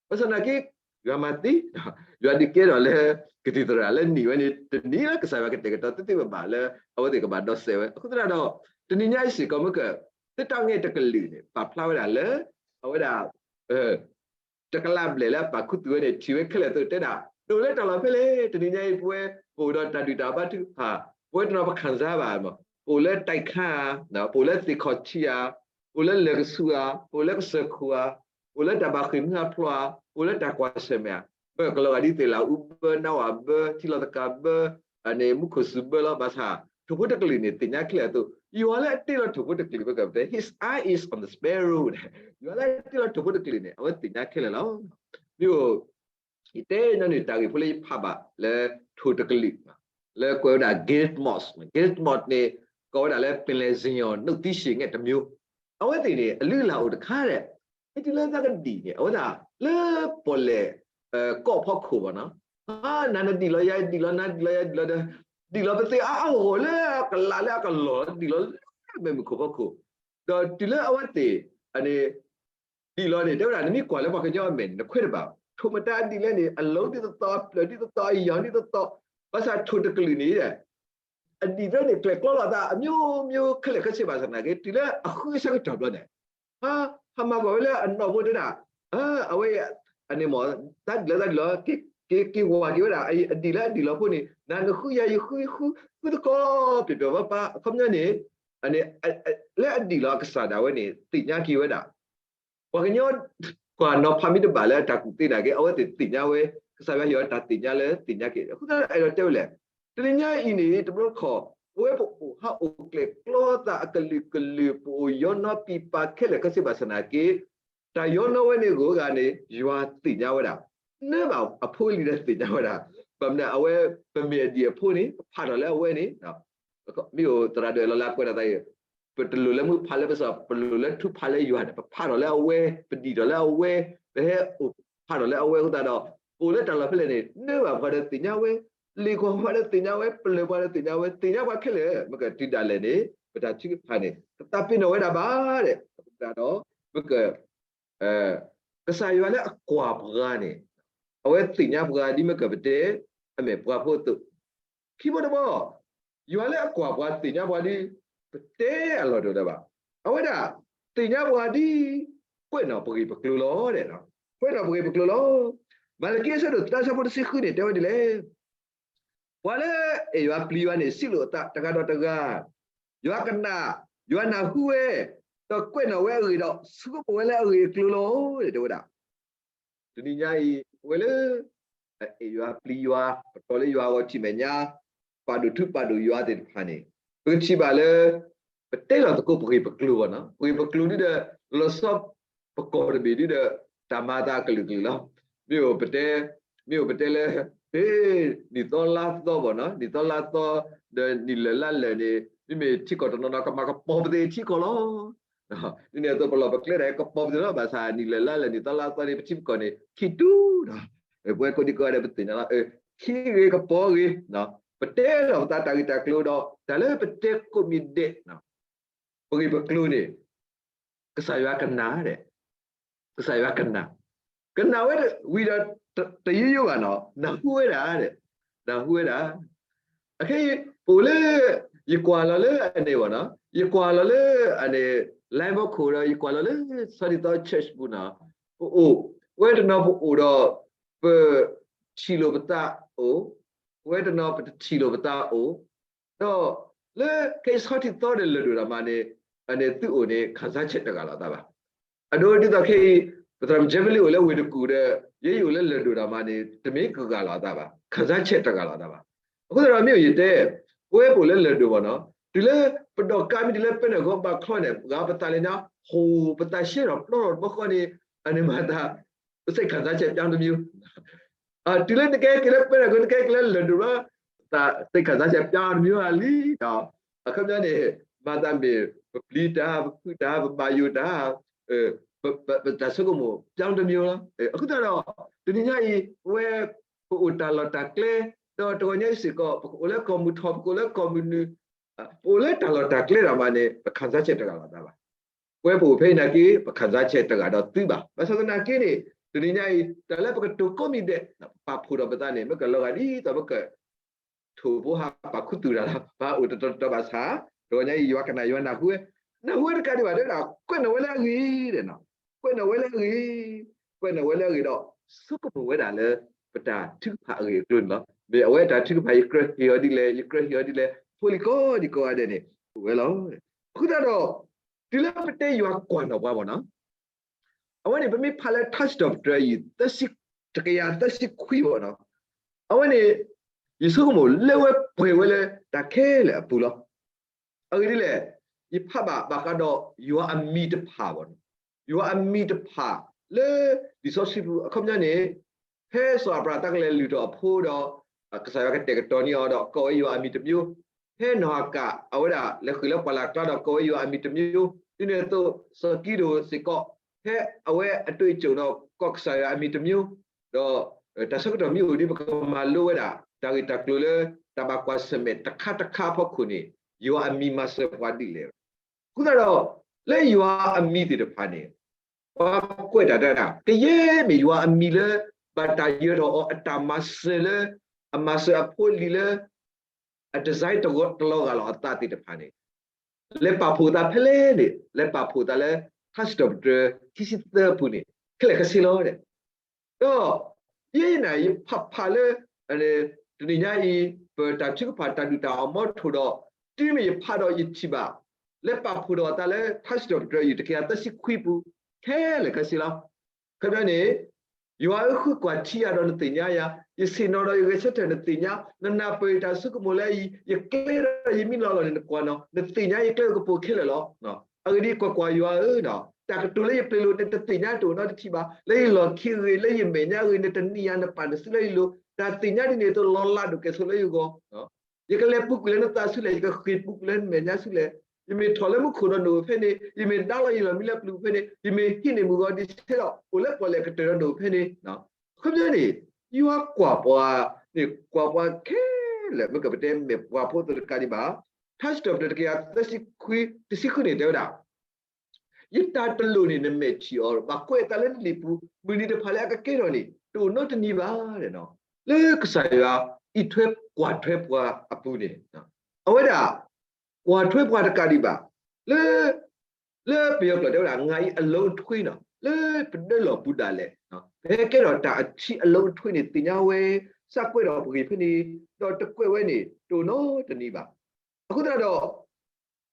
ဘၣ်ဆၣ်သနာ်က့ ယွၤမၤသ့, ယွၤဒုးကဲထီၣ်လၢ ကသံၣ်သရၣ်လၢနံၣ်ဝဲန့ၣ် တနံၤလၢကစၢ်ယွၤကတဲာ်ကတီၤသ့သ့ဘၣ်ဘၣ်လၢ အဝဲသ့ၣ်ကဘၣ်ဒီးစဲးဝဲ. အဃိသတးဒီး တနံၤညါအံၤစ့ၢ်ကီးမ့ၢ်က သ့ၣ်တၢ်ငဲၢ်တကလုာ်န့ၣ် ပာ်ဖျါဝဲဒၣ်လၢ အဝဲဒၣ် တကလးဘျဲၣ်လၢအပာ်ခူသူၣ်ဝဲန့ၣ် ထံၣ်ဝဲခဲလၢာ်အသိးတဲဒၣ် တအိၣ်လၢတၢ်လီၢ်ဖဲလဲၣ်. တနံၤညါအံၤပဝဲ ပအိၣ်ဒီးတၢ်ဒုၣ်တၢ်ဘါထုကဖၣ်, ပဝဲတနီၤပခံစားဘၣ်မး, ပအိၣ်လၢတၢ်ခါဧါ, ပအိၣ်လၢသ့ၣ်ခီၣ်ထံးဧါ, ပအိၣ်လၢလၢၢ်ကဆူးဧါ, ပအိၣ်လၢကစၢၢ်ခိၣ်ဧါ, ပအိၣ်လၢတၢ်ဘၣ်ဃ့ၢ်မှံဟးဖျိးဧါ, ပအိၣ်လၢတၢ်ကွၢ်ဆၢၣ်မဲာ်ဧါ, မ့ၢ်ကလီၤဂာ်ဒ်သ့ၣ်လးအူဘၢ, နါဝၣ်ဘၢ, ထံလီၤသကၤဘၢ, အန့ၣ်မူခိၣ်စူၤဘၢလီၤ. ဘၣ်ဆၣ် ထိၣ်ဖိတကလုာ်န့ၣ် သ့ၣ်ညါခဲလၢာ်အသိး, ယွၤလၢအတ့လီၤထိၣ်ဖိတကလုာ် ပကတဲ His eye is on the sparrow, ယွၤလၢအတ့လီၤထိၣ်ဖိတကလုာ်န့ၣ် အဝဲသ့ၣ်ညါခဲလၢာ်လီၤ. မ့ၢ်အိၣ် ယတဲညီနုၢ်တၢ်ဂ့ၢ်ဖိလၢယဖးဘၣ်လၢထိၣ်တကလုာ် လၢကွဲးဝဲဒၣ် guild moth, guild moth န့ၣ် ကိးဝဲဒၣ်လၢပင်လယ်ဇယုန် နုတ်သီးရှည်ငှက်တစ်မျိုး, အဝဲသ့ၣ်န့ၣ် အလုၢ်အလၢ်အိၣ်တခါဒီး မ့ၢ်တုၤလၢသးကဒံၣ်န့ၣ် အဝဲဒၣ်လၢပီၣ်လဲၣ် ကီၢ်ဖီခိၣ်ဘၣ်နီၤ, နၤနဒံၣ်လီၤ ယၤဒံၣ်လီၤ နၤဒံၣ်လီၤ ယၤဒံၣ်လီၤဒီး ဒံၣ်လီၤပသ့အါအါဂီၢ်ဂီၢ်လၢကလးလၢအကလီၢ် ဒံၣ်လီၤလၢမဲာ်မုၢ်ခိၣ်ဖီခိၣ်, ဒီးတုၤလၢအဝဲသ့ၣ် အန့ၣ် ဒံၣ်လီၤန့ၣ် တဲဝဲဒၣ် နမ့ၢ်ကွၢ်လၢပှၤကညီအမဲာ်န့ၣ် နခွဲးတဘၣ်, ထိၣ်မတၤအဒံၣ်လဲၣ်န့ၣ် အလိၤဒ်သိးသိး အပျၢၢ်ဒ်သိးသိး အယီၤဒ်သိးသိး, ဘၣ်ဆၣ်ထိၣ်တကလုာ်န့ၣ် အဒံၣ်တဖျၢၣ်န့ၣ် ကျဲၤကျီလိာ်အသး အမျိုးမျိုး ခဲလၢာ်ခဲဆ့ ဘၣ်ဆၣ်သနာ်က့ တုၤလၢအဃုအဆၢကတီၢ်ဘျီန့ၣ် ဟးမၤကွၢ်ဝဲလၢအနီၢ်ဖိတဲဒၣ်, အဝဲ အန့ၣ်မ့ၢ် သးဒံၣ်လီၤ သးဒံၣ်လီၤ က့ၤ က့ၤဝၤက့ၤဝဲဒၣ် အဒံၣ်လၢအဒံၣ်လီၤဖိန့ၣ် နၤနဃုယၤယဃု ဃု ဃုသကိး ပျီၣ်ပျီၣ်ပါပါ အခီပညီန့ၣ် လၢအဒံၣ်လီၤအကစၢ်ဒၣ်ဝဲန့ၣ် သ့ၣ်ညါက့ၤဝဲဒၣ် ပှၤကညီ ကွၢ်နီၤဖးမ့ၢ်တဘၣ်လၢအတၢ်ကူၣ်သ့နာ်က့ အဝဲသ့ၣ်သ့ၣ်ညါဝဲ ကစၢ်ယွၤဟ့ၣ်အီၤတၢ်သ့ၣ်ညါလၢသ့ၣ်ညါက့ၤ အဃိသတးဒီးအဲၣ်ဒိးတဲဝဲလဲၣ်, တနံၤညါအံၤန့ၣ် တဘျီတခီၣ် ပဝဲပအိၣ်ဟးအိၣ်ကျဲၤကျီသးအကလုာ်ကလုာ် ပအိၣ်ယီနီပံပၤခဲလၢာ်ခဲဆ့ ဘၣ်ဆၣ်သနာ်က့ တၢ်ယီနီဝဲန့ၣ်ဂ့ၤဂ့ၤန့ၣ် ယွၤသ့ၣ်ညါဝဲဒၣ်, နၢဘၣ်အဖိအလံၤဒီးသ့ၣ်ညါဝဲဒၣ်, ဘၣ်မနုၤအဝဲ ပမ့ၢ်အဒံၣ်အဖိန့ၣ် ပဖးထီၣ်လၢအဝဲန့ၣ် မ့ၢ်အိၣ်သရၣ်ဒိၣ်အဲၣ်လီၤလၢအကွဲးတၢ်သးအံၤ, ပတလိၣ်လၢမုၢ်ဖးလၢပစီၤ ပလိၣ်လၢထူဖးလၢယွၤန့ၣ် ပဖးထီၣ်လၢအဝဲ ပဒံၣ်ထီၣ်လၢအဝဲ ပဟဲအိၣ်ဖးထီၣ်လၢအဝဲအဃိသတးဒီး ပအိၣ်လၢတၢ်လီၢ်ဖဲလဲၣ်န့ၣ် နၢဘၣ်ပှၤဒီးသ့ၣ်ညါဝဲ, လ့ၣ်ကွီၢ်ပှၤဒီးသ့ၣ်ညါဝဲ, ပလၢၢ်ပှၤဒီးသ့ၣ်ညါဝဲ, သ့ၣ်ညါပှၤခဲလၢာ် မ့ၢ်ကတုၤဒၣ်လဲာ်န့ၣ် ပတၢ်ထုကဖၣ်န့ၣ် တသးပ့ၤနီၣ်ဝဲဒၣ်ဘၣ်ဒီး အဃိသတးဒီး မ့ၢ်က ကစၢ်ယွၤလၢအကွၢ်ပှၤန့ၣ် အဝဲသ့ၣ်ညါပှၤဒ်မ့ၢ်ကပတဲ အမဲာ်ပှၤဖိအသိး, ခံဘီတဘီ ယွၤလၢအကွၢ်ပှၤသ့ၣ်ညါပှၤဒ် ပတဲအလီၢ်တအိၣ်လၢၤဘၣ်, အဝဲဒၣ် သ့ၣ်ညါပှၤဒ် ကွဲးနီၣ်ပဂ့ၢ်ပကျိၤလီၤ. ကွဲးနီၣ်ပဂ့ၢ်ပကျိၤလီၤ. မၤလကံအဆၢဒိၣ်သၢဆၢဖိတဆံဃုန့ၣ် တဲဝဲဒ်လဲၣ် ပှၤလၢအဲၣ်ယွၤပျံၤယွၤန့ၣ် စံးလိာ်အသးတဂၤဒီးတဂၤ, ယွၤကနၣ်, ယွၤနၢ်ဟူဝဲ, ဒီးကွဲးနီၣ်ဝဲအဂ့ၢ်ဒီး ဆိကမိၣ်ဝဲလၢအဂ့ၢ်အကျိၤလီၤ တဲဝဲဒၣ်. တနံၤညါအံၤ ပဝဲလၢ အဲၣ်ယွၤပျံၤယွၤ ပတီၢ်လၢယွၤအဂီၢ်ထံၣ်မဲာ်ညါ ပာ်ဒိၣ်ထူပာ်ဒိၣ်ယွၤသ့ၣ်တဖၣ်န့ၣ် ပကထံၣ်ဘၣ်လၢ ပတဲလီၤသကိးပဂ့ၢ်ပကျိၤဘၣ်နီၤ ပဂ့ၢ်ပကျိၤဒ်ဒီး လီၤဆီ ပကီၢ်တဘ့ၣ်ဒ်ဒီး တၢ်မၤအသးအကလုာ်ကလုာ်လီၤ. မ့ၢ်အိၣ်ပတဲ မ့ၢ်အိၣ်ပတဲလၢ နံၣ်သီလါသီဘၣ်နီၤ နံၣ်သီလါသီ ဒီးနံၣ်လၢာ်လါလၢာ်န့ၣ် မ့မ့ၢ်ထံကီၢ်တနီၤနီၤ ကမၤကပီၤပသ့ၣ်ထံကီၢ်လီၤ. ဒ်န့ၣ်အသိး ပလီၢ်ပကျဲဒၣ်ကပီၤပသ့ၣ်လီၤ ဘၣ်ဆၣ်နံၣ်လၢာ်လါလၢာ် နံၣ်သီလါသီန့ၣ် ပထံပကီၢ်န့ၣ် ခံတူၢ်ဒီး ပဝဲကိးဒံကိးဂၤဒဲးပသ့ၣ်ညါလီၤ ခံဂ့ၤကပီၤဂ့ၤ ပတဲလီၤပသးတၢ်ဂ့ၢ်တၢ်ကျိၤဒီး တၢ်လၢပတဲကိးမံၤဒဲး ပဂ့ၢ်ပကျိၤန့ၣ် ကစၢ်ယွၤကနၣ်ဒီး ကစၢ်ယွၤကနၣ် ကနၣ်ဝဲဝံၤဒီး တယိယိဘၣ်နီၤ နၢ်ဟူဝဲဒၣ်ဒီး နၢ်ဟူဝဲဒၣ် အခဲအံၤ ပအိၣ်လၢ ယကွၢ်လီၤလၢအန့ၣ်ဘၣ်နီၤ ယကွၢ်လီၤလၢအန့ၣ် live ခိၣ်ဒီး ယကွၢ်လီၤလၢ ဆီဒံၣ်သီ church ပူၤနီၤ ပအိၣ် ပဝဲတနီၤပအိၣ်ဒီး ပထံၣ်လိာ်ပသးအိၣ် ပဝဲတနီၤပတထံၣ်လိာ်ပသးအိၣ် ဒီးလၢခဲအံၤဆီထံသီဒီးလၢၢ်ဒိၣ်တၢ်မၤန့ၣ် အန့ၣ်သုအိၣ်န့ၣ် ခံစားချက် တဂၤလီၤသးဘၣ်. အဒိဒ်သိးခဲအံၤ ပသရၣ်မုၣ်ကၠဲမလ့အိၣ်လၢဝ့ၢ်တကူၣ်ဒီး ယဲယအိၣ်လၢလၢၢ်ဒိၣ်တၢ်မၤန့ၣ် တမ့ၢ်ကဂၤလီၤသးဘၣ် ခံစားချက် တဂၤလီၤသးဘၣ်. အဃိသတးဒီးမ့ၢ်အိၣ်ယတဲ ပဝဲပအိၣ်လၢလၢၢ်ဒိၣ်ဘၣ်နီၤ တုၤလၢပဒိးကါမ့ၢ်တုၤလၢပဲနဂီဘးချီန့ၣ် ပှၤပသးလဲၤညါ ဟိၣ်ပသးရှဲထီၣ်ပျီထီၣ်တဘျီဃီန့ၣ် အန့ၣ်မၤသး ပစိတ်ခံစားချက် ပြောင်းတစ်မျိုး တုၤလၢနကဟဲက့ၤလၢပဲတဂီၤ နကဟဲက့ၤလၢလၢၢ်ဒိၣ်ဘျီ သးသ့ၣ်ခၣ်စးဆဲးပျါတမံၤဧါလံ. အခီပညီန့ၣ် မၤသးမ့ၢ် ပပျံၤတၢ် ပဖုးတၢ် ပဘၣ်ယိၣ်တၢ် ပတၢ်ဆိကမိၣ်ပျါတမံၤလီၤ. အဃိသတးဒီး တနံၤညါအံၤ ပဝဲ ပအိၣ်တၢ်လီၢ်တၢ်ကျဲ ဒီးတဂီၤညါအံၤစ့ၢ်ကီး ပကအိၣ်လၢကီၢ်မုၢ်ထီၣ် ပကအိၣ်လၢကီၢ်မုၢ်နုာ် ပအိၣ်လၢတၢ်လီၢ်တၢ်ကျဲဒၣ်မးန့ၣ် ပခၣ်စးဆဲးတဂၤလီၤသးဘၣ်. ပဝဲပအိၣ်ဖဲအံၤနာ်က့ ပခၣ်စးဆဲးတဂၤဒီးသုဘၣ်. ဘၣ်ဆၣ်သနာ်က့န့ၣ် တနံၤညါအံၤ တၢ်လၢပကတိၤကိးမံၤဒဲး ပာ်ဖှိၣ်ဒီးပသးန့ၣ် မ့ၢ်ကလီၤဂာ်ဒ်သိးပက ထိၣ်ဖိဟးပာ်ခူသူၣ်တၢ်လီၤ ပဟးအိၣ်တတီၤတတီၤဘၣ်ဆၣ် တဂီၤညါအံၤ ယွၤကနၣ်ယွၤနၢ်ဟူဝဲ, နၢ်ဟူဝဲတကးဒံးဘၣ် တဲဝဲဒၣ် ကွဲးနီၣ်ဝဲလၢအဂ့ၤ, ကွဲးနီၣ်ဝဲလၢအဂ့ၤ, ကွဲးနီၣ်ဝဲလၢအဂ့ၤဒီး ဆိကမိၣ်ဝဲဒၣ်လၢ ပတၢ်ထုကဖၣ်အဂ့ၢ်အကျိၤန့ၣ်လီၤ. မ့ၢ်အဝဲတၢ်ထုကဖၣ် ယကြၢးဟ့ၣ်အီၤဒ်လဲၣ် ယကြၢးဟ့ၣ်အီၤဒ်လဲၣ် ဖိလံၤကိးဒံကိးဂၤဒဲးန့ၣ် အိၣ်ဝဲလီၤ. အဃိသတးဒီး တုၤလၢပတဲယွၤကွၢ်နီၣ်ပှၤဘၣ်နီၤ အဝဲန့ၣ် ပမ့ၢ်ဖးလၢထါစံးထီၣ်ပတြၢၤအံၤ တကယၤသၢဆံခွံဘၣ်နီၤ, အဝဲန့ၣ် ယဆိကမိၣ်လၢဝဲပှဲၤဝဲလၢတၢ်ခဲလၢာ်အပူၤလီၤ. အဂ့ၢ်ဒ်လဲၣ်, ယဖးဘၣ်ဘၣ်ဃးဒီးယွၤအမံၤတဖၣ်ဘၣ်နီၤ, ယွၤအမံၤတဖၣ်လၢလံာ်စီဆှံပူၤ အခီပညီန့ၣ် ဖဲစီၤအၤဘြၤဟၣ်တၢ်ကလဲၤလုၢ်ထီၣ်အဖိဒီး ကစၢ်ယွၤကတဲာ်ကတီၤန့ၢ်အီၤဒီးကိးဝဲယွၤအမံၤတမျိုး, ဖဲနီၢ်ဟၤကၣ် အဝဲဒၣ်လဲၤဃုာ်လၢပှၢ်လၢ်ကျါဒီးကိးဝဲယွၤအမံၤတမျိုး, ဒ်န့ၣ်အသိး စီၤကံဒိၣ်စ့ၢ်ကီး ဖဲအဝဲအတိာ်အကျိာ်ဒီးကိးကစၢ်ယွၤအမံၤတမျိုး, ဒီးတၢ်ဆၢကတီၢ်မ့ၢ်အိၣ်ဒ်ပကမၤလိဝဲဒၣ် တၢ်ဂ့ၢ်တၢ်ကျိၤလၢတၢ်ဘၣ်ကွၢ်ဆၢၣ်မဲာ်တခါတခါအဖီခိၣ်န့ၣ် ယွၤအမံၤမၤစၢၤပှၤဒ်လဲၣ်. အဃိသတးဒီး လၢယွၤအမံၤသ့ၣ်တဖၣ်န့ၣ် ပှၤကွဲးတၢ်တဲဒၣ် ကယဲၢ်မ့ၢ်ယွၤအမံၤလၢ ဘၣ်တၢ်ယၢၤထီၣ်အီၤ အတၢ်မၤစၢၤလၢ အမၤစၢၤအဖိအလံၤလၢ အ design တလီၤဂာ်လီၤအသးသ့ၣ်တဖၣ်န့ၣ် လဲၤပာ်ဖှိၣ်သးဖဲလဲၣ်န့ၣ် လဲၤပာ်ဖှိၣ်သးလၢ ထါစံးထီၣ်ပတြၢၤ ခံဆံသၢအပူၤန့ၣ် ခဲလၢာ်ခဲဆ့လီၤ. ဒီး ယဲယနာ် ယဖးဖးလၢ တနံၤညါအံၤ ပတၢ်ထုကဖၣ်တၢ်ဒုၣ်တၢ်အီၣ်မီထိၣ်ဒီး တုၤမ့ၢ်ယဖးဒီးယထံၣ်ဘၣ် လဲၤပာ်ဖှိၣ်ဒီးသးလၢ ထါစံးထီၣ်ပတြၢၤအံၤ တကယၤသၢဆံခွံပူၤ ခဲလၢာ်ခဲဆ့လီၤ. ခီပညီန့ၣ် ယွၤဧၢ ဃုကွၢ်ထံယၤဒီးနသ့ၣ်ညါယၤ, ယဆ့ၣ်နီၤဒီးယဂဲၤဆၢထၢၣ်နသ့ၣ်ညါ, နနၢ်ပၢၢ်ယတၢ်ဆိကမိၣ်လၢအံၤ, ယကျဲဒီးယမံလီၤလီၤန့ၣ် နကွၢ်နီၤ, နသ့ၣ်ညါယကျဲယကပူၤခဲလၢာ်လီၤ. အဂ့ၢ်ဒ်အံၤ ကွၢ်ကွၢ်ယွၤဧၢ, တၢ်ကတိၤလၢယပျ့ၤလိာ် နတသ့ၣ်ညါတအိၣ်နီတထံၣ်ဘၣ်, လၢယလီၢ်ခံဂ့ၤ လၢယမဲာ်ညါဂ့ၤ နတနံၤယၤနပာ်နစုလၢယလိၤ, တၢ်သ့ၣ်ညါဒ်န့ၣ်အသိး လီၤလးဒိၣ်ကဲၣ်ဆိးလၢယဂီၢ် ယကလဲၤပူၤကွံာ်လၢနသးဆူလဲၣ်, ယကဃ့ၢ်ပူၤကွံာ်လၢနမဲာ်ညါဆူလဲၣ်, ယမ့ၢ်ထီၣ်လၢမူခိၣ်ဒီးနအိၣ်ဖဲန့ၣ်, ယမ့ၢ်ဒါလီၤယလီၢ်မံလၢပျုၤဖဲန့ၣ်, ယမ့ၢ်ဟံးန့ၢ်မုၢ်ဂီၤဒံးဆဲးဒီး အိၣ်လၢပီၣ်လဲၣ်ကတၢၢ်ဒီးနအိၣ်ဖဲန့ၣ်, အခီပညီန့ၣ် ယွၤကွၢ်ပှၤန့ၣ် ကွၢ်ပှၤခဲလၢာ် မ့ၢ်ကပတဲမဲာ်ပှၤဖိသ့ၣ်တကးဒံးဘၣ်, ထါစံးထီၣ်ပတြၢၤတကယၤသၢဆံခွံ တဆံဃုန့ၣ် တဲဝဲဒၣ် ယတၢ်တလိၣ်န့ၣ် နမဲာ်ထံၣ်အီၤ, ဘၣ်ကွဲးအသးလၢနလံာ်ပူၤ, မုၢ်နံၤတဖၣ်လၢအကကဲထီၣ်န့ၣ် တအိၣ်နီတနံၤဘၣ်. လၢကစၢ်ယွၤအံးထွဲကွၢ်ထွဲပှၤအပူၤန့ၣ် အဝဲဒၣ် ကွၢ်ထွဲပှၤတကးဒံးဘၣ်, လၢ လၢပယီၤကျိာ်တဲဝဲဒၣ် ငါအံၤအလုံးအထွေးနီၤ, လၢပဒၢလီၢ်ပူၤဒၣ်လဲာ်, ပဟဲကဲထီၣ်တၢ်အထံအလုံးအထွေးန့ၣ် သ့ၣ်ညါဝဲ, စးကွဲးဒီးပဂ့ၢ်ဖဲန့ၣ်, ဒီးတကွဲးဝဲန့ၣ် တအိၣ်နီတနံၤဘၣ်. အဃိသတးဒီး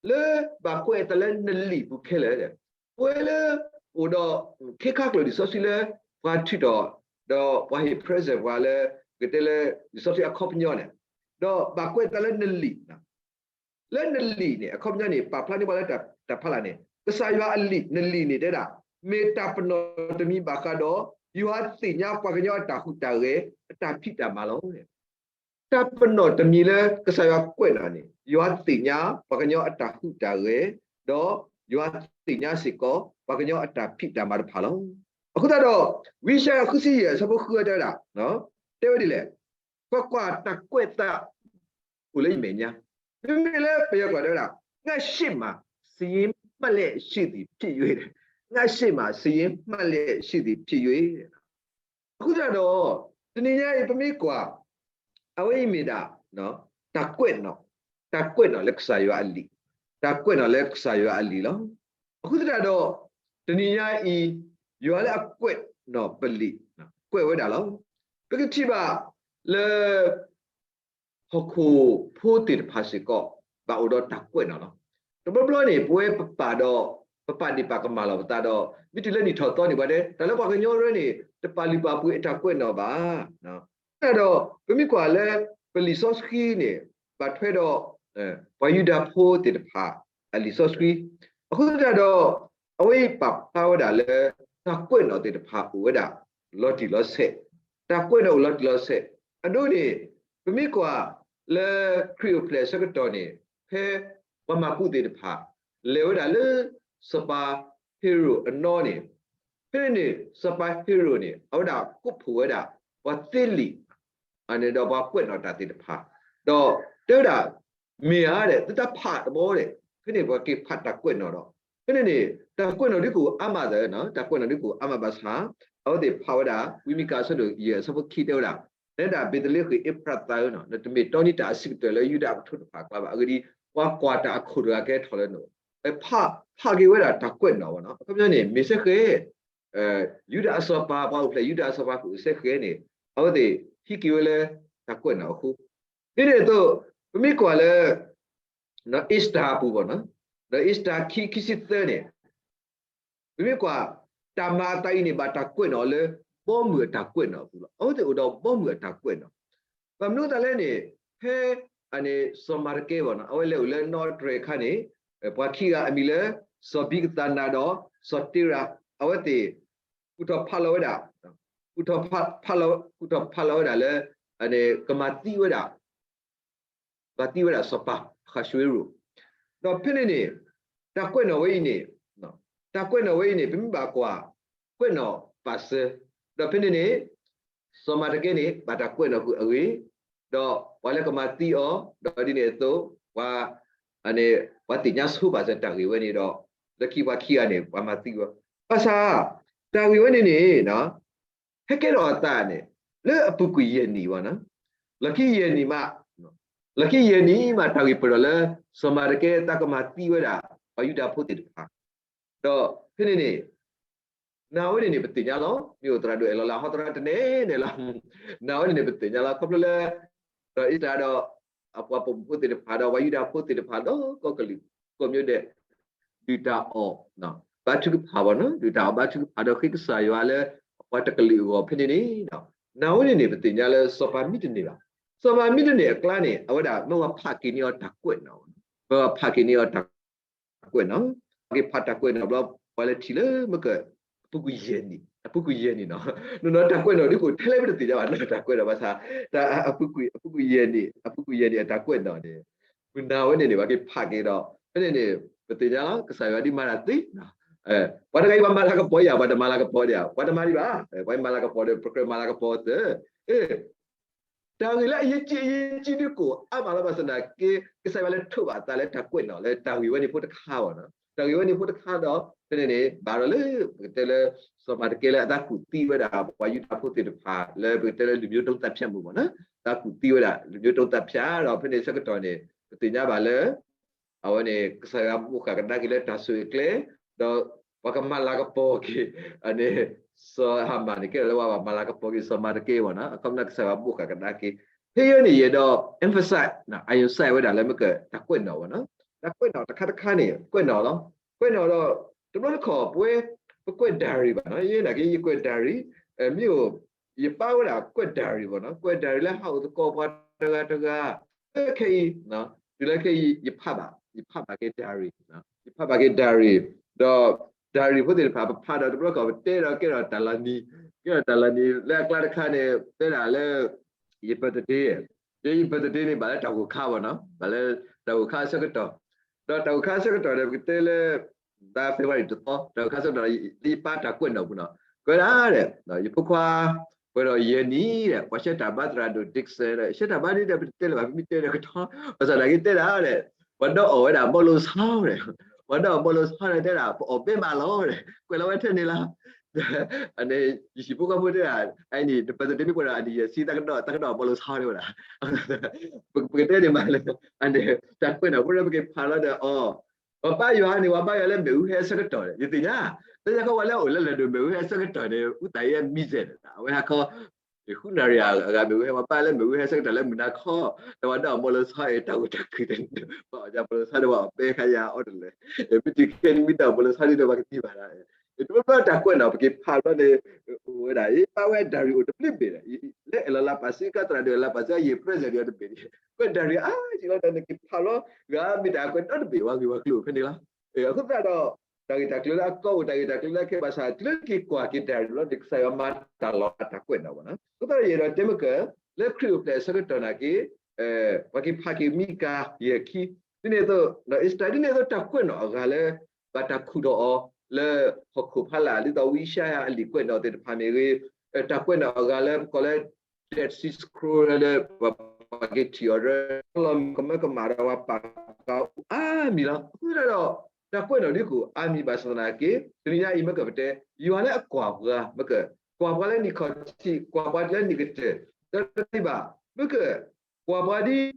လၢဘၣ်ကွဲးအသးလၢနလံာ်ပူၤခဲလၢာ်, ပဝဲလၢ အိၣ်ဒီး ခ့ခါကျိာ်လံာ်စီဆှံလၢ ပှၤထုးထီၣ် ဒီးပှၤဟ့ၣ် present ပှၤလၢ ကတဲလၢ လံာ်စီဆှံအခီပညီန့ၣ်, ဒီးဘၣ်ကွဲးအသးလၢနလံာ် လၢနလံာ်န့ၣ် အခီပညီန့ၣ် ပာ်ဖျါန့ၢ်ပှၤလၢတၢ်ဖးလၢ်န့ၣ် ကစၢ်ယွၤအလံာ် နလံာ်န့ၣ်တဲဒၣ် မ့ၢ်တၢ်ပနီၣ်တမံၤဘၣ်ဃးဒီး ယွၤသ့ၣ်ညါပှၤကညီအတၢ်ဟူးတၢ်ဂဲၤ အတၢ်ဖံးတၢ်မၤလီၤ. တၢ်ပနီၣ်တမံၤလၢကစၢ်ယွၤကွဲးနီၣ်န့ၣ် ယွၤသ့ၣ်ညါပှၤကညီအတၢ်ဟူးတၢ်ဂဲၤ, ဒီးယွၤသ့ၣ်ညါစ့ၢ်ကီး ပှၤကညီအတၢ်ဖံးတၢ်မၤတဖၣ်လီၤ. အဃိသတးဒီး ဝံယၡါယၤ ဃုဆံယဲၢ် အဆၢဖိဃု တဲဝဲဒၣ်, တဲဝဲဒ်လဲၣ်, ကွၢ်ကွၢ်, တၢ်ကွဲးအသး အိၣ်လၢယမဲာ်ညါ, မ့မ့ၢ်လၢပယီၤကျိာ်တဲဝဲဒၣ် ငါ့ရှေ့မှာ စာရင်းမှတ်လျက်ရှိသည်ဖြစ်၍ ငါ့ရှေ့မှာ စာရင်းမှတ်လျက်ရှိသည်ဖြစ်၍ အဃိသတးဒီး တနံၤညါအံၤ ပမ့ၢ်ကွၢ် အဝဲအံၤမ့ၢ်ဒၣ် တၢ်ကွဲးနီၣ်, တၢ်ကွဲးနီၣ်လၢကစၢ်ယွၤအလံာ်, တၢ်ကွဲးနီၣ်လၢကစၢ်ယွၤအလံာ်လီၤ. အဃိသတးဒီး တနံၤညါအံၤ ယွၤလၢအကွဲးနီၣ်ပလံာ် ကွဲးဝဲဒၣ်လီၤ. ပကထံၣ်ဘၣ်လၢ ဟီၣ်ခိၣ်ဖိသ့ၣ်တဖၣ်စ့ၢ်ကီး ဘၣ်အိၣ်ဒီးတၢ်ကွဲးနီၣ်လီၤ. တဘျီဘျီန့ၣ် ပဝဲပပာ်ဒီး ပပာ်ဒ့ၣ်ပာ်ကမၣ်လီၤပသးဒီး မ့ၢ်တုၤလၢနံၣ်ထီၣ်သီန့ၣ် ပှၤတဲ တၢ်လၢပှၤကညီရဲန့ၣ် တပာ်လုၢ်ပာ်ပှ့ၤအတၢ်ကွဲးနီၣ်ဘၣ်. ဒီး ပမ့ၢ်ကွၢ်လၢ ပလံာ်စီဆှံန့ၣ် ဘၣ်ထွဲဒီး ပှၤယူဒၤဖိသ့ၣ်တဖၣ် အလံာ်စီဆှံ, အဃိသတးဒီး အဝဲအံၤပာ်ဖျါဝဲဒၣ်လၢ တၢ်ကွဲးနီၣ်သ့ၣ်တဖၣ်အိၣ်ဝဲဒၣ် လီၤတံၢ်လီၤဆဲး တၢ်ကွဲးနီၣ်အိၣ်လီၤတံၢ်လီၤဆဲး, အဒိန့ၣ် ပမ့ၢ်ကွၢ်လၢခရံာ်အိၣ်ဖျဲၣ်အဆၢကတီၢ်န့ၣ် ဖဲပှၤမၤကူးသ့ၣ်တဖၣ် လဲၤဝဲဒၣ်လၢ စီၤပၤဟ့ရိၣ်အနီၢ်န့ၣ်, ဖဲန့ၣ်န့ၣ် စီၤပၤဟ့ရိၣ်န့ၣ် အဝဲဒၣ်ကိးဖှိၣ်ဝဲဒၣ် ပှၤသ့လံာ် န့ၣ်ဒီးပှၤကွဲးနီၣ်တၢ်သ့ၣ်တဖၣ်, ဒီးတဲဝဲဒၣ် မ့ၢ်ဧါဒီး သုတၢ်ဖးတဘီဒီး ဖဲန့ၣ်ပှၤက့ၤဖးတၢ်ကွဲးနီၣ်ဒီး ဖဲန့ၣ်န့ၣ် တၢ်ကွဲးနီၣ်ဒ်ကအိၣ်အါမးသၢ, တၢ်ကွဲးနီၣ်ဒ်ကအိၣ်အါမးဘၣ်ဆၣ် အဝဲသ့ၣ်ဖးဝဲဒၣ် ဝံမံကၤအဆၢဒိၣ်ယဲၢ်အဆၢဖိခံတဲဝဲဒၣ်, နဲဒၣ်ဘ့းသလ့ဃ့ၣ်အ့ဖရးသးဧၢ, နတမ့ၢ်တီနံၤတၢ်အဆံးကတၢၢ်လၢယူဒၤအကထိတဖၣ်အကျါဘၣ်. အဂ့ၢ်ဒ်အံၤ, ပှၤကွၢ်တၢ်အခိၣ်တဂၤကဲထီၣ်လၢနအိၣ်, ဖးဖးက့ၤဝဲဒၣ်တၢ်ကွဲးနီၣ်ဘၣ်နီၤ. အခီပညီန့ၣ် မ့ၢ်စ့ၢ်ကီး ယူဒၤအစီၤပၤ ပှၤအိၣ်ဖျဲၣ်ယူဒၤအစီၤပၤအိၣ်စ့ၢ်ကီးန့ၣ် အဝဲသ့ၣ်ဟံးက့ၤဝဲလၢတၢ်ကွဲးနီၣ်အဃိ, ဒ်န့ၣ်အသိး ပမ့ၢ်ကွၢ်လၢ အ့စတၢၤအပူၤဘၣ်နီၤ, ဒီးအ့စတၢၤခံ ခံဆံသၢန့ၣ် ပမ့ၢ်ကွၢ် တၢ်မၤအသးအံၤန့ၣ် ဘၣ်တၢ်ကွဲးနီၣ်လၢ ဘီမုၢ်အတၢ်ကွဲးနီၣ်အပူၤလီၤ. အဝဲသ့ၣ်အိၣ်ဒီးဘီမုၢ်အတၢ်ကွဲးနီၣ်, ဘၣ်မနုၤအသးလဲၣ်န့ၣ် ဖဲ အန့ၣ် စီၤမၤတကဲဘၣ်နီၤ အဝဲလဲၤအိၣ်လၢနီၢ်တြဲၤအခါန့ၣ် ပှၤခံဂၤအမံၤလၢ စီၤဘံကသၤနၤဒီး စီၤတ့ရၤ အဝဲသ့ၣ် ကူၣ်ထီၣ်ဖးလီၤဝဲဒၣ်, ကူၣ်ထီၣ်ဖးလီၤဝဲဒၣ်လၢ ကမၤသံဝဲဒၣ် ဘၣ်သံဝဲဒၣ်စီၤပၤအဃးၡွ့ရိၣ်, ဒီးဖဲန့ၣ်န့ၣ် တၢ်ကွဲးနီၣ်ဝဲအံၤန့ၣ် တၢ်ကွဲးနီၣ်ဝဲအံၤန့ၣ် ပမ့ၢ်ဘၣ်ကွၢ် ကွဲးနီၣ်ပာ်စၢၤ, ဒီးဖဲန့ၣ်န့ၣ် စီၤမၤတကဲန့ၣ် ဘၣ်တၢ်ကွဲးနီၣ်ဃုာ်အဂ့ၢ်, ဒီးပှၤလၢကမၤသံအီၤ, ဒီးဒ်န့ၣ်အသိး ပှၤ န့ၣ် ပှၤသ့ၣ်ညါဆိပာ်စၢၤတၢ်ဂ့ၢ်ဝဲန့ၣ်ဒီး လၢခံပှၤခံဂၤန့ၣ် ပှၤမၤသံဝဲ, ဘၣ်ဆၣ် တၢ်ဂ့ၢ်ဝဲန့ၣ်န့ၣ် ဟဲကဲထီၣ်အသးန့ၣ် လၢအပူၤကွံာ်ယဲၢ်နံၣ်ဘၣ်နီၤ, လီၢ်ခံယဲၢ်နံၣ်မး, လီၢ်ခံယဲၢ်နံၣ်မး တၢ်ဂ့ၢ်ပၢၢ်ထီၣ်လၢ စီၤမၤတကဲသးကမၤသံဝဲဒၣ် ပှၤယူဒၤဖိသ့ၣ်တဖၣ်, ဒီးဖဲန့ၣ်န့ၣ် နာ်ဝဲန့ၣ်န့ၣ် ပသ့ၣ်ညါလီၤ. မ့ၢ်အိၣ်သရၣ်ဒိၣ်အဲၣ်လီၤလၢဟီသရၣ်တန့ၢ်န့ၣ်လီၤ. နာ်ဝဲန့ၣ်န့ၣ် ပသ့ၣ်ညါလီၤ. ခီဖျိလၢ ဒီးအ့စတၢၤဒီး အပှၤပိာ်မုၣ်ဖိသ့ၣ်တဖၣ် ဒီးပှၤယူဒၤဖိသ့ၣ်တဖၣ် ဒီးကီၢ်ကလုာ် ကိးမံၤဒဲး ဒုၣ်တၢ်အီၣ် ဘါထုကဖၣ်ဘၣ်နီၤ, ဒုၣ်တၢ်အီၣ်ဘါထုကဖၣ်ဒီးဃ့ကစၢ်ယွၤလၢ အပှၤတကလုာ်အဂီၢ်ဖဲန့ၣ်န့ၣ်, နာ်ဝဲန့ၣ်န့ၣ် ပသ့ၣ်ညါလၢစီၤပၤမံတန့ၢ်ဘၣ်. စီၤပၤမံတန့ၢ်အကျါန့ၣ် အဝဲဒၣ်မ့ၢ်ဝဲဖးက့ၤန့ၢ်အီၤတၢ်ကွဲးနီၣ်, မ့ၢ်ဝဲဖးက့ၤန့ၢ်အီၤတၢ် ကွဲးနီၣ်, က့ၤဖးတၢ်ကွဲးနီၣ်ဘျီ ပှၤလဲၤထံၣ်လၢမ့ၢ်က အပူၤကွံာ်ယဲၢ်နံၣ်, အပူၤကွံာ်ယဲၢ်နံၣ်နီၤ, နီၢ်နီၢ်တၢ်ကွဲးနီၣ်ဒ်ကအိၣ်ထဲလဲၣ် ပတသ့ၣ်ညါဘၣ်နီၤ, တၢ်ကွဲးနီၣ်ဘၣ်ဆၣ် တၢ်အပူၤကွံာ် အပူၤကွံာ်ယဲၢ်နံၣ် အပူၤကွံာ်ယဲၢ်နံၣ်အတၢ်ကွဲးနီၣ်န့ၣ် မုၢ်နၤဝဲန့ၣ်န့ၣ် ပှၤက့ၤဖးက့ၤဒီး ဖဲန့ၣ်န့ၣ် ပသ့ၣ်ညါလီၤ ကစၢ်ယွၤဒ်မၤတၢ်သ့ ပှၤတဂၤအံၤပှၤမၤလၤကပီၤယၤ ပှၤတမၤလၤကပီၤဒံးဧါ ပှၤတမၤဒံးဘၣ်, ပှၤမၤလၤကပီၤဒီး ပကြၢးမၤလၤကပီၤသ့ တၢ်ဂ့ၢ်လၢအယဲၢ်ကံအယဲၢ်ကံဒ်ကအိၣ်အါမးလီၤ ဘၣ်ဆၣ်သနာ်က့ ကစၢ်ယွၤလၢထိးဘၣ်အသးလၢတၢ်ကွဲးနီၣ်လၢတၢ်ဂ့ၢ်ဝဲန့ၣ်ဖိတခါဘၣ်နီၤ, တၢ်ဂ့ၢ်ဝဲန့ၣ်ဖိတခါဒီး ဖဲန့ၣ်န့ၣ် ဘၣ်ဒီးလၢ ပကတဲလၢ စီၤမၤတကဲလၢအသးကူၣ်သံဝဲဒၣ် ပှၤယူဒၤဖိသ့ၣ်တဖၣ်လၢပကတဲလၢ လူမျိုးတုံးသတ်ဖြတ်မှု ဘၣ်နီၤ, သးကူၣ်သံဝဲဒၣ် လူမျိုးတုံးသတ်ဖြတ် ဒီးဖဲန့ၣ်ဆၢကတီၢ်န့ၣ် ပသ့ၣ်ညါဘၣ်လၢ အဝဲန့ၣ် ကစၢ်ယွၤဘိးဃာ်ကဒါက့ၤလၢတၢ်ဆိၣ်ဂ့ၤအကျဲ, ဒီးပှၤကမၤလၤကပီၤက့ၤ န့ၣ် စီၤဟၤမၣ်န့ၣ် ကဲထီၣ်လၢပှၤဘၣ်မၤလၤကပီၤက့ၤ စီၤမၤတကဲဘၣ်နီၤ, အခီပညီကစၢ်ယွၤဘိးဃာ်ကဒါက့ၤ, ဖဲယဲန့ၣ် ယအဲၣ်ဒိး emphasize နီၤ emphasize ဝဲဒၣ်လၢမ့ၢ်ကတၢ်ကွဲးနီၣ်ဘၣ်နီၤ, တၢ်ကွဲးနီၣ်တခါတခါန့ၣ် ကွဲးနီၣ်လီၤ, ကွဲးနီၣ်ဒီး တဘျီတခီၣ် ပဝဲ ပကွဲး diary ဘၣ်နီၤ, ယဲနာ်က့ ယကွဲး diary မ့ၢ်အိၣ် ယပာ်ဝဲဒၣ်ကွဲး diary ဘၣ်နီၤ, ကွဲး diary လၢဟးအိၣ်သကိးပှၤတဂၤတဂၤ, လၢခဲအံၤ တုၤလၢခဲအံၤ ယဖးဘၣ် ယဖးဘၣ်က့ၤ diary, ယဖးဘၣ်က့ၤ diary, ဒီး diary ဖိသ့ၣ်တဖၣ် ပဖးဒီးတဘျီခီၣ် ပတဲဒီးကဲထီၣ်တၢ်လီၤနံၤ, ကဲထီၣ်တၢ်လီၤနံၤ လၢအကျါတခါန့ၣ် တဲဒၣ်လၢ ယ birthday, ယ birthday န့ၣ် ဘၣ်လၢတၢ်ဂိၢ်ခါဘၣ်နီၤ, ဘၣ်လၢတၢ်ဂိၢ်ခါအဆၢကတီၢ်, ဒီးတၢ်ဂိၢ်ခါအဆၢကတီၢ်န့ၣ် ပကတဲလၢ သၢ February တသီ, တၢ်ဂိၢ်ခါအဆၢကတီၢ် လၢယပာ်တၢ်ကွဲးနီၣ်ပူၤနီၤ, ကွဲးဒၣ်ဒီး ယဖိခွါ ပှဲၤဒီးယဲၢ်နံၣ်ဒီး ပှၤဆှၢတၢ်ဘါသရၣ်ဒိၣ် Dixon ဒီး ဆှၢတၢ်ဘါန့ၣ်ဒီး ပတတဲလၢၤဘၣ် ပမ့ၢ်တဲဒီးကထီ, ဘၣ်ဆၣ်သနာ်က့တဲဒၣ်ဒီး ပှၤဒီးအီၣ်ဝဲဒၣ်ဘီလိဆါဒီး ပှၤဒီးအီၣ်ဘီလိဆါဒီးတဲဒၣ် ပအီၣ်ဘဲမးလီၤဒီး ကွဲးလီၤဝဲထဲန့ၣ်လီၤ. န့ၣ် ယဟံၣ်ဖိဃီဖိတဲဒၣ် အအံၤန့ၣ် န birthday မ့ၢ်ပှဲၤဒီးအနံၣ်ယဲၢ်ဆံ တၢ်ကဒီး တၢ်ကဒီးအီၣ်ဘီလိဆါတဲဝဲဒၣ်, ပကတဲန့ၣ်မးလၢ အန့ၣ် တၢ်ကွဲးနီၣ်ဖိဒီး ပက့ၤဖးလီၤဒီးအီၤ ပဘါယွၤန့ၣ် ပှၤဘါယွၤလၢမ့ၣ်အူဟဲအဆၢကတီၢ်န့ၣ် ယသ့ၣ်ညါ, လၢညါခီပှၤလၢအအိၣ်လၢလၢၢ်ဒိၣ်မ့ၣ်အူဟဲအဆၢကတီၢ်န့ၣ် အူသၣ်ယဲမံစဲးန့ၣ် အဝဲဟးခီ ဃုနၣ်ရံၣ်အဂၤမ့ၣ်အူဟဲ ပှၤဘါလၢမ့ၣ်အူဟဲအဆၢကတီၢ်လၢမုၢ်နၤခီ ဒီးပှၤဒီးအီၣ်ဘီလိဆါအံၤ တၢ်ဂိၢ်တၢ်ခုၣ်တန့ၢ် ပှၤအီၣ်ယၤဘီလိဆါဒီးပှၤအီၣ်ဘဲခါယၤအီၤတလဲၣ်, မ့ၢ်တုၤခဲအံၤမ့ၢ်တၢ်အီၣ်ဘီလိဆါဒ်ဒီး ပှၤကသံဘၣ်ဒၣ်, တဘျီဘျီတၢ်ကွဲးနီၣ် ပက့ၤဖးဘျီန့ၣ် အိၣ်ဝဲဒၣ် ယပာ်ဝဲ diary အိၣ်တဘျုးဘ့ၣ်ဒီး လၢအဲၣ်လီၤလၢပာ်စုကါသရၣ်ဒိၣ်အဲၣ်လီၤပာ်စုကါယဲၢ် present ဒီးတဘ့ၣ်န့ၣ် ကွဲး diary အါယံၤလီၤဒီး နက့ၤဖးလီၤ ဂၤမ့ၢ်တၢ်ကွဲးနီၣ်တဘ့ၣ် ပှၤဂ့ၢ်ပှၤကျိၤအိၣ်ဖဲန့ၣ်လီၤ. အဃိသတးဒီး တၢ်ဂ့ၢ်တၢ်ကျိၤလၢအကီအိၣ် တၢ်ဂ့ၢ်တၢ်ကျိၤလၢအခဲဘၣ်ဆၣ် တုၤလၢနက့ၤကွၢ်က့ၤတၢ်လီၤန့ၣ် ကစၢ်ယွၤမၤတၢ်လီၤအတၢ်ကွဲးနီၣ်ဘၣ်နီၤ. အဃိသတးဒီးယအဲၣ်ဒိးတဲမ့ၢ်က လၢခရံာ်အိၣ်ဖျဲၣ်အဆၢကတီၢ်နာ်က့ ပှၤက့ၤဖးက့ၤမံကၤယဲၢ်ခံ ဒ်န့ၣ်အသိး အ့စတၢ် ဒ်န့ၣ်အသိး တၢ်ကွဲးနီၣ်အဂၤလၢ ဘၣ်တၢ်ခူၣ်ထီၣ်အီၤလၢဟီၣ်ခိၣ်ဖီလာ် ဒ်သိးဝံယၡါယၤအလံာ်ကွဲးနီၣ်သ့ၣ်တဖၣ်မ့ၢ်ဂ့ၤ, တၢ်ကွဲးနီၣ်အဂၤလၢပကိးလၢ Dead Sea Scroll လၢပှၤက့ၤထံၣ်အီၤ လီၤမၢ်ကမၢကမၣ်ဒီးပှၤပာ်ကါအိၣ်အါမံၤလီၤ. အဃိသတးဒီး တၢ်ကွဲးနီၣ်ဒ်ကအိၣ်အါမံၤဘၣ်ဆၣ်သနာ်က့ တနံၤညါအံၤမ့ၢ်ကပတဲ ယွၤလၢအကွၢ်ပှၤ မ့ၢ်ကကွၢ်ပှၤလၢနံၣ်ခီၣ်ထံး ကွၢ်ပှၤတုၤလၢနံၣ်ကတၢၢ် ဒီးတသ့ဘၣ် မ့ၢ်ကကွၢ်ပှၤဒ်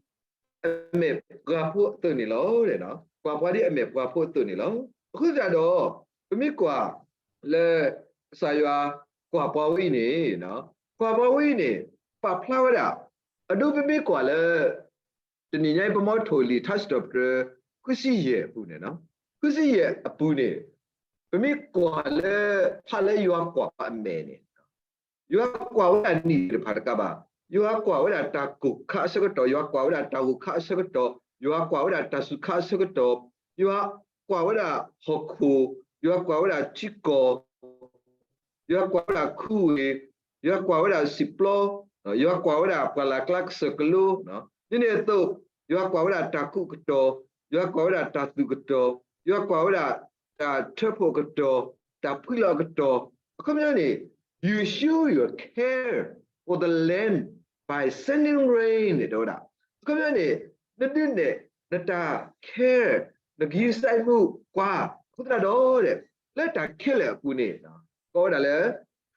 အမဲာ်ပှၤဖိအသိးန့ၣ်လီၤ. ကွၢ်ပှၤဒ်အမဲာ်ပှၤဖိအသိးန့ၣ်လီၤ. အဃိသတးဒီး ပမ့ၢ်ကွၢ်လၢ ကစၢ်ယွၤကွၢ်ပှၤဝဲအံၤန့ၣ်, ကွၢ်ပှၤဝဲအံၤန့ၣ် ပာ်ဖျါဝဲဒၣ် အဒိပမ့ၢ်ကွၢ်လၢ တနံၤညါအံၤ ပမ့ၢ်ထိၣ်လံာ်ထါစံးထီၣ်ပတြၢၤ ဃုဆံယဲၢ်အပူၤန့ၣ်, ဃုဆံယဲၢ်အပူၤန့ၣ် ပမ့ၢ်ကွၢ်လၢ ဖးလၢယွၤကွၢ်ပှၤအမဲာ်န့ၣ် ယွၤကွၢ်ဝဲဒၣ်နံၣ်သ့ၣ်တဖၣ်တကးဘၣ်, ယွၤကွၢ်ဝဲဒၣ်တၢ်ကိၢ်ခါအဆၢကတီၢ်, ယွၤကွၢ်ဝဲဒၣ်တၢ်ဂိၢ်ခါအဆၢကတီၢ်, ယွၤကွၢ်ဝဲဒၣ်တၢ်စူၤခါအဆၢကတီၢ်, ယွၤကွၢ်ဝဲဒၣ်ဟီၣ်ခိၣ်, ယွၤကွၢ်ဝဲဒၣ်ထံကီၢ်, ယွၤကွၢ်ဝဲဒၣ်ခူဝ့ၢ်, ယွၤကွၢ်ဝဲဒၣ်စံာ်ပျီ, ယွၤကွၢ်ဝဲဒၣ်ပှၢ်လၢ်ကျါကစၢၢ်ကလိ, ဒ်န့ၣ်အသိး ယွၤကွၢ်ဝဲဒၣ်တၢ်ကူးကတီၢ်, ယွၤကွၢ်ဝဲဒၣ်တၢ်သူၣ်ကတီၢ်, ယွၤကွၢ်ဝဲဒၣ်တၢ်ထၢဖှိၣ်အကတီၢ်, တၢ်ဖှံလီၤအကတီၢ်, အခီပညီန့ၣ် you show your care for the land by sending rain န့ၣ် တဲဝဲဒၣ်, အခီပညီန့ၣ် နဒုးနဲၣ် နတၢ် care, နဂံၢ်စဲးမူကွၢ်, အဃိသတးဒီး လၢတၢ်ခဲလၢာ်အပူၤန့ၣ် ကိးဝဲဒၣ်လၢ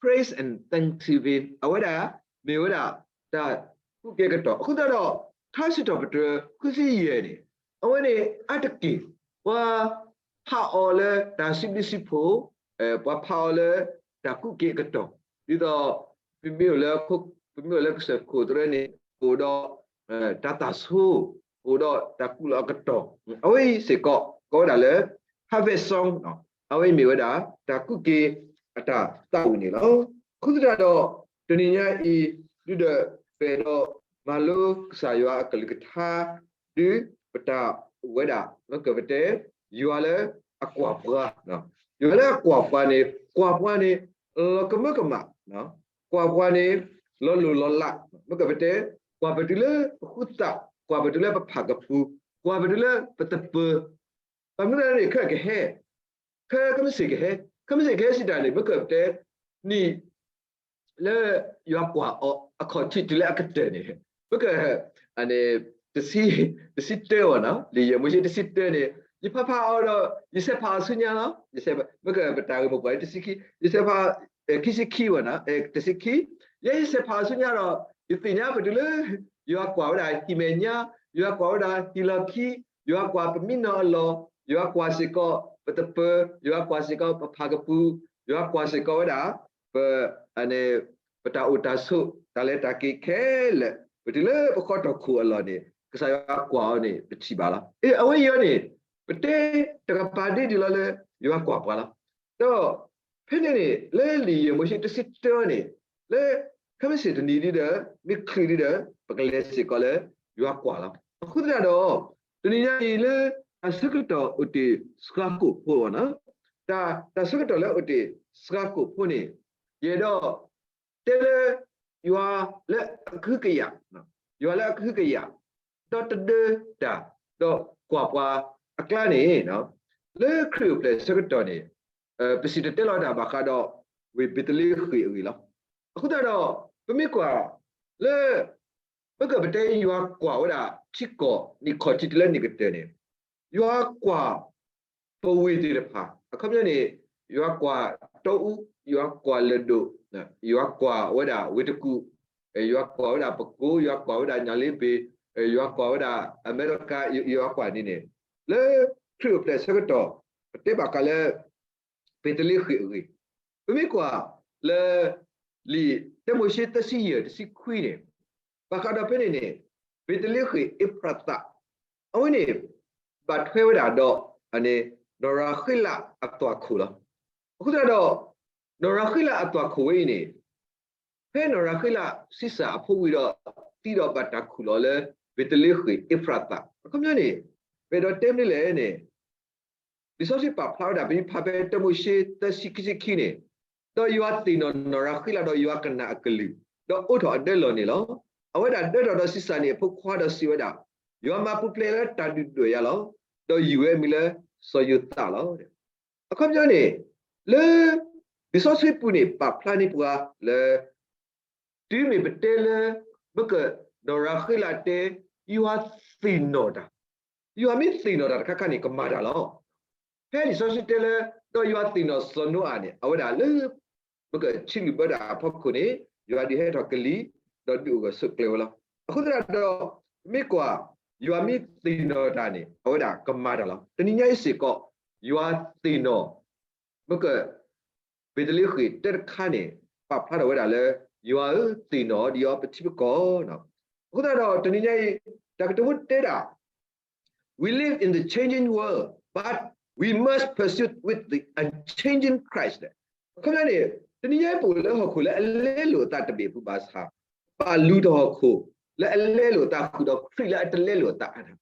praise and thanksgiving အဝဲဒၣ် မ့ၢ်ဝဲဒၣ် တၢ်ကူးက့ၤကတီၢ်, အဃိသတးဒီး ထါစံးထီၣ်ပတြၢၤ ဃုဆံယဲၢ်န့ၣ် အဝဲန့ၣ် အါတက့ၢ် ပှၤဖးအီၤလၢတၢ်စံးဘျုးစံးဖှိၣ်, ပှၤဖးအီၤလၢ တၢ်ကူးက့ၤအကတီၢ်, ဒ်သိး ပမ့ၢ်အိၣ်လၢ ပမ့ၢ်အိၣ်လၢကစၢၢ်ခိၣ်တရၢန့ၣ် အိၣ်ဒီး တၢ်သးဆိ, အိၣ်ဒီးတၢ်ကူးလီၤအကတီၢ်, အဝဲအံၤစ့ၢ်ကီး ကိးဝဲဒၣ်လၢ harvest song အဝဲအံၤမ့ၢ်ဝဲဒၣ် တၢ်ကူးက့ၤအတၢ်သးဝံၣ်န့ၣ်လီၤ. အဃိသတးဒီး တနံၤညါအံၤ ဒုဒီး ပအဲၣ်ဒိးမၤလိကစၢ်ယွၤအကလုၢ်ကထါ ဒုပတၢ်အိၣ်ဝဲဒၣ် မ့ၢ်ကပတဲ ယွၤလၢအကွၢ်ပှၤ, ယွၤလၢအကွၢ်ပှၤန့ၣ် ကွၢ်ပှၤန့ၣ် လီၤကမၢကမၣ်, ကွၢ်ပှၤန့ၣ် လီၤလိၢ်လီၤလး, မ့ၢ်ကပတဲ ကွၢ်ပတုၤလၢပဃုသး, ကွၢ်ပတုၤလၢပဖးကပူၤ, ကွၢ်ပတုၤလၢပသပၢၤ, ဘၣ်မနုၤလဲၣ်န့ၣ် ခဲကဟဲ, ခဲကမ့ၢ်စ့ၢ်ကဟဲ, ခဲမ့ၢ်စ့ၢ်ကဟဲစံးတၢ်န့ၣ် မ့ၢ်ကပတဲ နံၣ် လၢယွၤကွၢ်အီၤအခီၣ်ထံးတုၤလၢအကတၢၢ်န့ၣ်, မ့ၢ်က တဆံ, တဆံတၢဝဲနီၤ, လံာ်ယဲၢ်မိၤၡ့တဆံတၢန့ၣ် ယဖးဖးအီၤဒီး ယဆဲးဖးအီၤဆူညါလီၤ, မ့ၢ်ကပတၢ်ဂ့ၢ်မိၢ်ပှၢ်တဆံခံ, ယဆဲးဖး ခံဆံခံဝဲနီၤ, တဆံခံ, ယဲယဆဲးဖးအီၤဆူညါဒီး ယသ့ၣ်ညါပတုၤလၢ ယွၤကွၢ်ဝဲဒၣ်ဟံၣ်မဲာ်ညါ, ယွၤကွၢ်ဝဲဒၣ်ဟံၣ်လီၢ်ခံ, ယွၤကွၢ်ပမံနီၤအလီၢ်, ယွၤကွၢ်စ့ၢ်ကီးပသပၢၤ, ယွၤကွၢ်စ့ၢ်ကီးပဖးကပူၤ, ယွၤကွၢ်စ့ၢ်ကီးဝဲဒၣ် ပ ပတၢ်အိၣ်တၢ်ဆိး တၢ်လဲၤတၢ်က့ၤခဲလၢာ်, ပတုၤလၢပဃီထီၣ်ခိၣ်အလီၢ်န့ၣ် ကစၢ်ယွၤကွၢ်အီၤန့ၣ် ပထံၣ်ဘၣ်လီၤ. အဝဲအံၤန့ၣ် ပတဲတကပၤဒ့ဒံးလီၤလၢ ယွၤကွၢ်ပှၤလီၤ. ဒီး ဖဲန့ၣ်န့ၣ် လၢလံာ်ယဲၢ်မိၤၡ့တဆံတၢန့ၣ် လၢ ခဲမုၢ်ဆ့ၣ်တနံၤဒ်ဒီး မ့ၢ်ချုးဒ်ဒီး ပကလဲၤစ့ၢ်ကီးလၢ ယွၤကွၢ်လီၤ. အဃိသတးဒီး တနံၤညါအံၤလၢ တၢ်ဆၢကတီၢ်အိၣ်တ့ၢ်စှၤကိာ်ဖိအီၤနီၤ, တၢ် တၢ်ဆၢကတီၢ်လၢအိၣ်တ့ၢ်စှၤကိာ်ဖိန့ၣ် ယအဲၣ်ဒိး တဲလၢ ယွၤလၢအကဟုကယာ်, ယွၤလၢအကဟုကယာ် ဒီးတဒၢတၢ် ဒီးကွၢ်ပှၤအကျါန့ၣ် လၢခရံာ်အိၣ်ဖျဲၣ်ဆၢကတီၢ်န့ၣ် ပစံၣ်တဲၤတဲလီၤတၢ်ဘၣ်ဃးဒီး ဝ့ၢ်ဘ့းသလ့ဃ့ၣ်အဂ့ၢ်လီၤ. အဃိသတးဒီး ပမ့ၢ်ကွၢ်လၢ ပကပတဲယွၤကွၢ်ဝဲဒၣ် ထံကီၢ်နံၣ်ခီၣ်ထံးတုၤလၢနံၣ်ကတၢၢ်န့ၣ် ယွၤကွၢ် ပဝ့ၢ်သ့ၣ်တဖၣ် အခီပညီန့ၣ် ယွၤကွၢ်တီအူ, ယွၤကွၢ်လၢၢ်ဒိၣ်, ယွၤကွၢ်ဝဲဒၣ်ဝ့ၢ်တကူၣ်, ယွၤကွၢ်ဝဲဒၣ်ပကိး, ယွၤကွၢ်ဝဲဒၣ်ညၣ်လ့ဘ့ၣ်, ယွၤကွၢ်ဝဲဒၣ်အမဲရကၤ, ယွၤကွၢ်န့ၣ်န့ၣ် လၢခရံာ်အိၣ်ဖျဲၣ်ဆၢကတီၢ် ပတဲဘၣ်ဃးလၢ ဘ့းသလ့ဃ့ၣ်အဂ့ၢ်, ပမ့ၢ်ကွၢ်လၢ လံာ်တၢမိၤၡ့သၢဆံယဲၢ်တဆံခွံန့ၣ်, ဘၣ်ဃးဒီးဖဲန့ၣ်န့ၣ် ဘ့းသလ့ဃ့ၣ်အ့ဖရသး အဝဲန့ၣ် ဘၣ်ထွဲဝဲဒၣ်ဒီး နီၢ်ရၤဃ့လးအသွၣ်ခိၣ်လီၤ. အဃိသတးဒီး နီၢ်ရၤဃ့လးအသွၣ်ခိၣ်ဝဲအံၤန့ၣ် ဖဲနီၢ်ရၤဃ့လးဆံးစၢ်အဖိဝံၤဒီး သံဒီးဘၣ်တၢ်ခူၣ်လီၤလၢ ဘ့းသလ့ဃ့ၣ်အ့ဖရသး အခီပညီန့ၣ် ပအဲၣ်ဒိးတဲမနုၤလဲၣ်န့ၣ် လံာ်စီဆှံပာ်ဖျါဝဲဒၣ် ပမ့ၢ်ဖးဖဲတၢမိၤၡ့ သၢဆံခံဆံခံန့ၣ်, ဒီးယွၤသ့ၣ်နီၣ်နီၢ်ရၤဃ့လးဒီးယွၤကနၣ်အကလုၢ်, ဒီးအိးထီၣ်အဒၢလီၢ်န့ၣ်လီၤ. အဝဲဒၣ်ဒၢထီၣ်ဒီးဆံးစၢ်န့ၣ်အဖိခွါဒီးစံးဝဲဒၣ်, ယွၤမၤပူၤဖျဲးလၢတၢ်ဒုၣ်ဒွဲၣ်ယၤလီၤ. ဒီးယုၢ်ဝဲအမံၤလၢစီၤယိၤသးလီၤ. အခီပညီန့ၣ်, လၢ လံာ်စီဆှံပူၤန့ၣ် ပာ်ဖျါန့ၢ်ပှၤလၢ တုၤမ့ၢ်ပတဲလၢ မ့ၢ်ကနီၢ်ရၤဃ့လးတဲ ယွၤသ့ၣ်နီၣ်တၢ်, ယွၤမ့ၢ်သ့ၣ်နီၣ်တၢ်တခါခါန့ၣ် ကမၤတၢ်လီၤ. ဖဲလံာ်စီဆှံတဲလၢ ဒီးယွၤသ့ၣ်နီၣ်စီၤနိအၤန့ၣ် အဝဲဒၣ်လၢ မ့ၢ်ကဆံးလုၢ်ဘၢတၢ်အဖီခိၣ်န့ၣ် ယွၤဒုးဟဲထီၣ်ကလံၤ ဒီးဒုးအိၣ်ဂၢၢ်ဆိးကျၢၤဝဲလီၤ. အဃိသတးဒီး မ့ၢ်ကွၢ် ယွၤမ့ၢ်သ့ၣ်နီၣ်တၢ်န့ၣ် အဝဲဒၣ်ကမၤတၢ်လီၤ. တနံၤညါအံၤစ့ၢ်ကီး ယွၤသ့ၣ်နီၣ် မ့ၢ်က ဘ့းသလ့ဃ့ၣ်တဲတခါန့ၣ် ပာ်ဖျါထီၣ်ဝဲဒၣ်လၢ ယွၤဧၢ သ့ၣ်နီၣ်ဒံးအီၤပထံပကီၢ်. အဃိသတးဒီး တနံၤညါအံၤ တၢ်ကတိၤဖိတဲဒၣ် We live in the changing world, but we must pursue with the unchanging Christ. အခီပညီန့ၣ် တနံၤညါအံၤပအိၣ်လၢဟီၣ်ခိၣ်လၢအလဲလိာ်အသးတဘ့ၣ်အပူၤဘၣ်ဆၣ် ပာ်လုၢ်ထီၣ်ဟီၣ်ခိၣ်လၢအလဲလိာ်အသးဃုာ်ဒီးခရံာ်လၢအတလဲလိာ်အသး,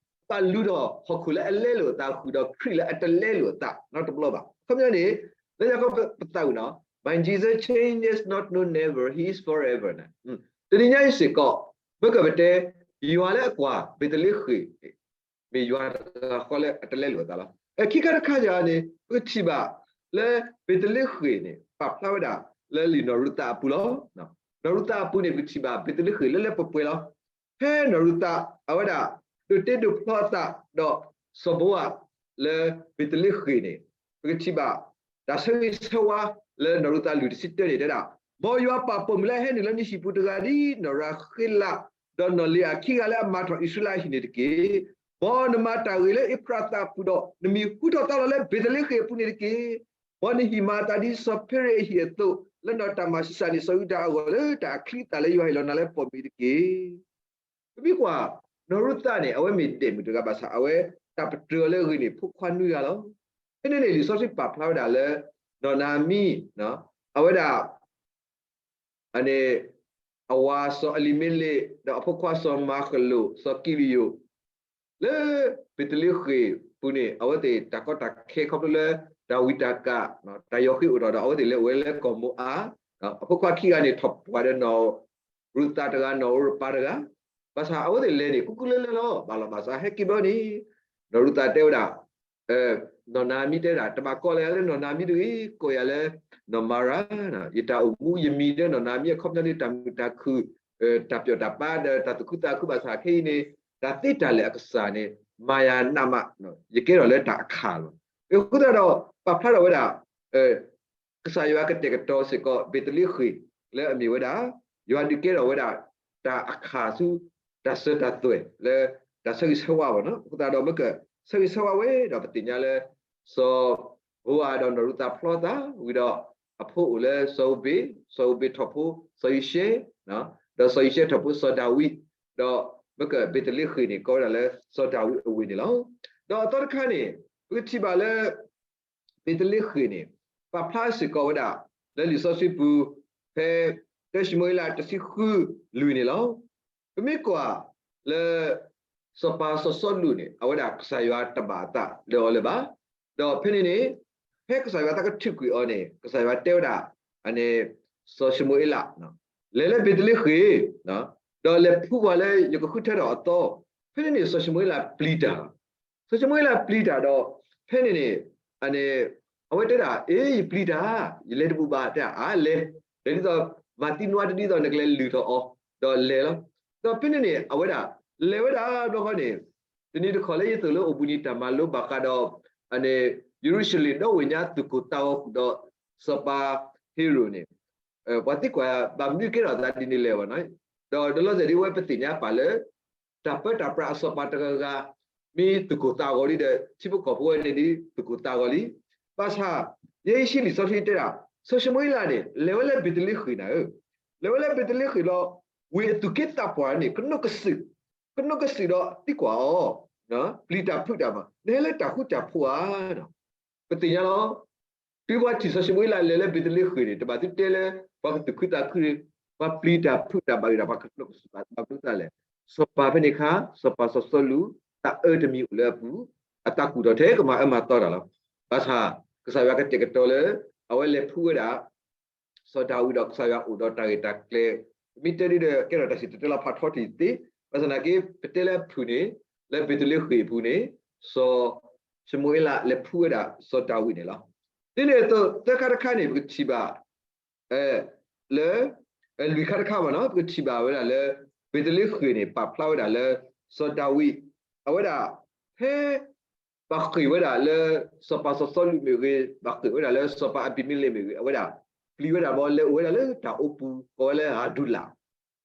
ပာ်လုၢ်ထီၣ်ဟီၣ်ခိၣ်လၢအလဲလိာ်အသးဃုာ်ဒီးခရံာ်လၢအတလဲလိာ်အသးနီတဘျီဘၣ်. အခီပညီန့ၣ် လၢညါခီပသးဝံၤနီၤ My Jesus changes not, no, never, he is forever န့ၣ်, တနံၤညါအံၤစ့ၢ်ကီး မ့ၢ်ကပတဲ ယွၤလၢအကွၢ်ဘ့းသလ့ဃ့ၣ် မ့ၢ်ယွၤတဂၤဃီလၢအတလဲလိာ်အသးလီၤ. ခံခါတခါယၤန့ၣ် ပကထံၣ်ဘၣ်လၢဘ့းသလ့ဃ့ၣ်န့ၣ် ပာ်ဖျါဝဲဒၣ်လၢလံာ်နီၢ်ရူၤသးအပူၤလီၤ. နီၢ်ရူၤသးအပူၤန့ၣ် ပကထံၣ်ဘၣ်ဘ့းသလ့ဃ့ၣ်လၢလၢပှဲၤပှဲၤလီၤ. ဖဲနီၢ်ရူၤသးအဝဲဒၣ် ဒိးတ့ဒိးဖျီအသးဒီးစီၤဘိအၤလၢဘ့းသလ့ဃ့ၣ်န့ၣ် ပကထံၣ်ဘၣ် တၢ်ဆၢဂ့ၤဆၢဝါလၢနီၢ်ရူၤသးလွံၢ်တဆံတၢန့ၣ် တဲဒၣ်, မ်ယွၤပာ်ပိာ်မုၣ်လၢအဟဲနုာ်လၢနဟံၣ်ပူၤတဂၤဒ်နီၢ်ရၤဃ့လး, ဒီးနီၢ်လ့ၤအၤခံဂၤလၢအမၤထီၣ်အံၣ်စရ့လးအဟံၣ်န့ၣ်တက့ၢ်. မ်နမၤတၢ်ဂ့ၤလၢအ့ဖြးအသးအပူၤဒီး နမံၤဟူထီၣ်သါလီၤလၢဘ့းသလ့ဃ့ၣ်အပူၤန့ၣ်တက့ၢ်. မ်နဟံၣ်မၤအသးဒ်စီၤဖ့ရ့ၣ်အဟံၣ်အသိး, လၢနီၢ်တၢ်မၤဆံးစၢ်န့ၣ် စီၤယူဒၤအဂီၢ်လၢတၢ်အချံအသၣ်လၢယွၤဟ့ၣ်လီၤနၤလၢပိာ်မုၣ်တက့ၢ်. ပမ့ၢ်ကွၢ် နီၢ်ရူၤသးန့ၣ် အဝဲမ့ၢ်ဒဲးမုၣ်တဂၤဘၣ်ဆၣ် အဝဲတၢ်ပတြၢၤအီၤလၢအဂ့ၤန့ၣ် ဖိခွါနွံဂၤလီၤ. ဖဲန့ၣ်န့ၣ် လံာ်စီဆှံပာ်ဖျါဝဲဒၣ်လၢ နီၢ်နၤမံ အဝဲဒၣ် အန့ၣ် အဝၤစီၤအလံၤမ့လ့း ဒီးအဖိခွါစီၤမၤဃလိာ် စီၤကံလံယိာ် လၢဘ့းသလ့ဃ့ၣ်ပူၤန့ၣ် အဝဲသ့ၣ်တၢ်ကီတၢ်ခဲခီဖျိလၢ တၢ်ဝံတၢ်ကၣ် တၢ်ယီၤဃ့အိၣ်ထီၣ်ဒီး အဝဲသ့ၣ်လဲၤအိၣ်ဝဲလၢကီၢ်မိၤအၤ, အဖိခွါခံဂၤန့ၣ် ထီၣ်ပှၢ်ဒီးနီၢ်ရူၤသးတဂၤ နီၢ်အူရပၤတဂၤ, ဘၣ်ဆၣ်အဝဲသ့ၣ်လဲၤန့ၣ် ကူကူလၢလၢလီၤ. ဘၣ်လီၤဘၣ်စး ဟဲက့ၤဘျီန့ၣ် နီၢ်ရူၤသးတဲဝဲဒၣ် နီၢ်နၤမံတဲဒၣ် တဘၣ်ကိးလၢယၤလၢနီၢ်နၤမံတဂ့ၤ, ကိးယၤလၢ နီၢ်မၤရၤ, ယတၢ်အိၣ်မူယမံၤလၢနီၢ်နၤမံအခီပညီန့ၣ် တၢ်မုာ်တၢ်ခုၣ်, တၢ်ပျီၣ်တၢ်ပၤဒီးတၢ်သူၣ်ခုသးခုဘၣ်ဆၣ်ခဲအံၤန့ၣ် တၢ်သ့တၢ်လၢာ်အကစၢ်န့ၣ် မၤယၤနးမး, ယကဲထီၣ်လၢတၢ်အခၣ်လီၤ. အဃိသတးဒီး ပာ်ဖျါထီၣ်ဝဲဒၣ် ကစၢ်ယွၤကတဲာ်ကတီၤစ့ၢ်ကီး ဘ့းသလ့ဃ့ၣ်လၢအမ့ၢ်ဝဲဒၣ် ယွၤဒုးကဲထီၣ်ဝဲဒၣ် တၢ်အခၣ်ဆူ တၢ်စၢၤတၢ်သွဲၣ်လၢ တၢ်ဆၢဂ့ၤဆၢဝါဘၣ်နီၤ. အဃိသတးဒီး မ့ၢ်ကဆၢဂ့ၤဆၢဝါဝဲဒီး ပသ့ၣ်ညါလၢ စီၤဘိအၤဒီးနီၢ်ရူၤသးဖျီသးဝံၤဒီး အဖိအိၣ်လၢစီၤဧူဘ့ၣ်, စီၤဧူဘ့ၣ်ထီၣ်ဖိ စီၤယံၤၡဲ, ဒီးစီၤယံၤၡဲထီၣ်ဖိစီၤဒၤဝံး, ဒီးမ့ၢ်ကဘ့းသလ့ဃ့ၣ်န့ၣ် ကိးဝဲဒၣ်လၢစီၤဒၤဝံးအဝ့ၢ်န့ၣ်လီၤ. ဒီးအသီတခါန့ၣ် ပကထံၣ်ဘၣ်လၢ ဘ့းသလ့ဃ့ၣ်န့ၣ် ပာ်ဖျါစ့ၢ်ကီးဝဲဒၣ် လၢလံာ်စီဆှံပူၤ ဖဲ တၢၡမူၤအ့လး တဆံဃု လွံၢ်န့ၣ်လီၤ. ပမ့ၢ်ကွၢ်လၢ စီၤပၤစီၤစီလူးန့ၣ် အဝဲဒၣ်ကစၢ်ယွၤတဘၣ်အသးလၢအီၤလၢၤဘၣ်. ဒီးဖဲန့ၣ်န့ၣ် ဖဲကစၢ်ယွၤသးကထုးကွံာ်အီၤန့ၣ် ကစၢ်ယွၤတဲဝဲဒၣ် အန့ၣ် စီၤၡမူၤအ့လး လဲၤလၢဘ့းသလ့ဃ့ၣ် ဒီးလဲၤဖှူပှၤလၢယကဃုထၢထီၣ်အသီ, ဖဲန့ၣ်န့ၣ် စီၤၡမူၤအ့လးပျံၤတၢ်လီၤ. စီၤၡမူၤအ့လးပျံၤတၢ်ဒီး ဖဲန့ၣ်န့ၣ် အန့ၣ် အဝဲတဲဒၣ် အ့ ယပျံၤတၢ်, ယလဲၤတဘူၣ်ဘၣ် တဲ အါ လဲၤ, လဲၤဒ်သိး မၤသံနွါတဒ်သိး နကလဲၤလုၢ်ထီၣ်အီၤ, ဒီးလဲၤလီၤ. ဒီးဖဲန့ၣ်န့ၣ် အဝဲဒၣ် လဲၤဝဲဒၣ်ဘျီဃီန့ၣ် တနံၤတခီလၢယသိၣ်လၢအိၣ်ဘှံးနံၤတၢ်မၤလိဘၣ်ဃးဒီး အန့ၣ် ယရူၤၡလ့ၣ်ဒီဝ့ၢ်ညါသုးခိၣ်သးဂီၤဃုာ်ဒီး စီၤပၤဟ့ရိၣ်န့ၣ် ပှၤသံကွၢ်ဘၣ်မနုၤကဲထီၣ်သးဒ်န့ၣ်လဲၣ်ဘၣ်နီၤ. ဒီးဒီးလီၤစဲၤဒ်ဝဲပသ့ၣ်ညါပာ်လၢ တၢ်ပၢတၢ်ပြးအစီၤပၤတဂၤဂၤ မ့ၢ်သုးခိၣ်သးဂီၤလံဒီး ထံဖိကီၢ်ဖိဝဲန့ၣ်ဒ် သုးခိၣ်သးဂီၤလံ. ဘၣ်ဆၣ် ယဲယဟံးလံာ်စီဆှံတဲဒၣ် စီၤၡမူၤအ့လးန့ၣ် လဲၤဝဲလၢဘ့းသလ့ဃ့ၣ်နၤဧၢ, လဲၤဝဲလၢဘ့းသလ့ဃ့ၣ်လီၤ. ဝ့ၢ်အသူၣ်က့သးပှၢ်န့ၣ် ကနိးကစုာ်, ကနိးကစုာ်ဒီးသံကွၢ်အီၤ, ပျံၤတၢ်ဖုးတၢ်မး နဟဲလၢတၢ်ဃူတၢ်ဖိးဧါ. ပသ့ၣ်ညါလီၤ. တုၤပှၤထံၣ်စီၤၡမူၤအ့လးလဲၤလၢဘ့းသလ့ဃ့ၣ်န့ၣ် တဘၣ်သုတဲလၢ ပှၤကသူၣ်ခုသးခု, ပှၤပျံၤတၢ်ဖုးတၢ်ဘၣ်ဒီး ပှၤကနိးကစုာ်ဘၣ် ဘၣ်မနုၤသတးလဲၣ်. စီၤပၤဖဲန့ၣ်အခါ စီၤပၤစီၤစီလူး တၢ်အၢတမံၤအိၣ်လၢအပူၤ, အသးကူၣ်ထီၣ်ထဲကမၤအၢမၤသီတၢ်လီၤ. ဘၣ်ဆၣ် ကစၢ်ယွၤကတဲာ်ကတီၤလၢ အဝဲလဲၤဖှူဝဲဒၣ် စီၤဒၤဝံးဒီးကစၢ်ယွၤအိၣ်ဒီးတၢ်ဂ့ၢ်တၢ်ကျဲၤ, ပမ့ၢ်တဲဒ်ဒီး ကဲထီၣ်တၢ်စံၣ်တဲၤတဲလီၤဖးထီတထံၣ်သ့, ဘၣ်ဆၣ်သနာ်က့ ပတဲလၢအဖုၣ်န့ၣ် လၢဘ့းသလ့ဃ့ၣ်အပူၤန့ၣ် စီၤၡမူၤအ့လးလဲၤဖှူဝဲဒၣ်စီၤဒၤဝံးန့ၣ်လီၤ. ဒ်န့ၣ်အသိး သၢခါတခါန့ၣ် ပကထံၣ်ဘၣ် လၢ လွံၢ်ခါတခါဘၣ်နီၤ ပကထံၣ်ဘၣ်ဝဲဒၣ်လၢ ဘ့းသလ့ဃ့ၣ်န့ၣ် ပာ်ဖျါဝဲဒၣ်လၢ စီၤဒၤဝံး အဝဲဒၣ် ဖဲ ပှၤဃ့ၢ်ဝဲဒၣ်လၢ စီၤပၤစီၤစီလူးမ့ၢ်ဂ့ၤ, ပှၤဃ့ၢ်ဝဲဒၣ်လၢစီၤပၤအဘံၤမ့လ့းမ့ၢ်ဂ့ၤ, အဝဲဒၣ် ပျံၤဝဲဒၣ်ဘီလဲၤအိၣ်ဝဲဒၣ်လၢတၢ်အိပူၤ ကိးဝဲလၢအဒူလး,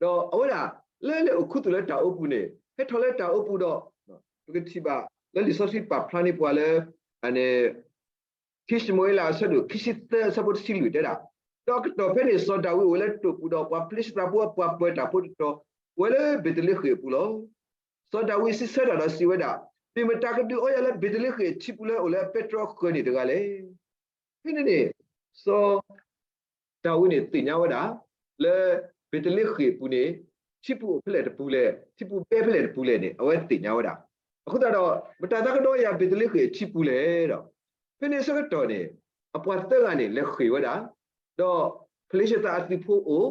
ဒီးအဝဲဒၣ် လၢလဲၤအိၣ်ခူသူၣ်လၢတၢ်အိပူၤန့ၣ် ဟဲထီၣ်လၢတၢ်အိပူၤဒီး ပကထံၣ်ဘၣ်လၢလံာ်စီဆှံပာ်ဖျါန့ၢ်ပှၤလၢ အန့ၣ် ခံၡမူၤအ့လးအဆၢဒိၣ်ခံဆံသၢအဆၢဖိတဆံလွံၢ်တဲဒၣ်, ဒီးအကတီၢ်ဖဲန့ၣ် စီၤဒၤဝံးအိၣ်လၢတိာ်ပူၤဒီး ပှၤဖလ့ၡသးဖိအပှၤပၢၤတၢ်ဖိတတီၤ အိၣ်ဝဲလၢဘ့းသလ့ဃ့ၣ်အပူၤလီၤ. စီၤဒၤဝံးစံးဆၢတၢ်ဒီးစံးဝဲဒၣ်, မ့ၢ်မတၤကဒုးအီယၤလၢဘ့းသလ့ဃ့ၣ်အထံပူၤလၢအိၣ်လၢအပဲတြီဃၢၤန့ၣ်တဂၤလဲၣ်. ဖဲန့ၣ်န့ၣ် စီၤ ဒၤဝံးန့ၣ်သ့ၣ်ညါဝဲဒၣ် လၢဘ့းသလ့ဃ့ၣ်အပူၤန့ၣ် ထံပူၤအိၣ်ဖဲလဲၣ်တပူၤလဲၣ်, ထံပူၤဘဲဖဲလဲၣ်တပူၤလဲၣ်န့ၣ် အဝဲသ့ၣ်ညါဝဲဒၣ်. အဃိသတးဒီး မတၤတၢ်ကဒုးအီယၤဘ့းသလ့ဃ့ၣ်အထံပူၤလဲၣ်ဒီး ဖဲန့ၣ်အဆၢကတီၢ်န့ၣ် အပှၤသၢဂၤန့ၣ် လဲၤဃ့ၢ်ဝဲဒၣ်, ဒီးဖလ့ၡသးအသုးဖိအိၣ်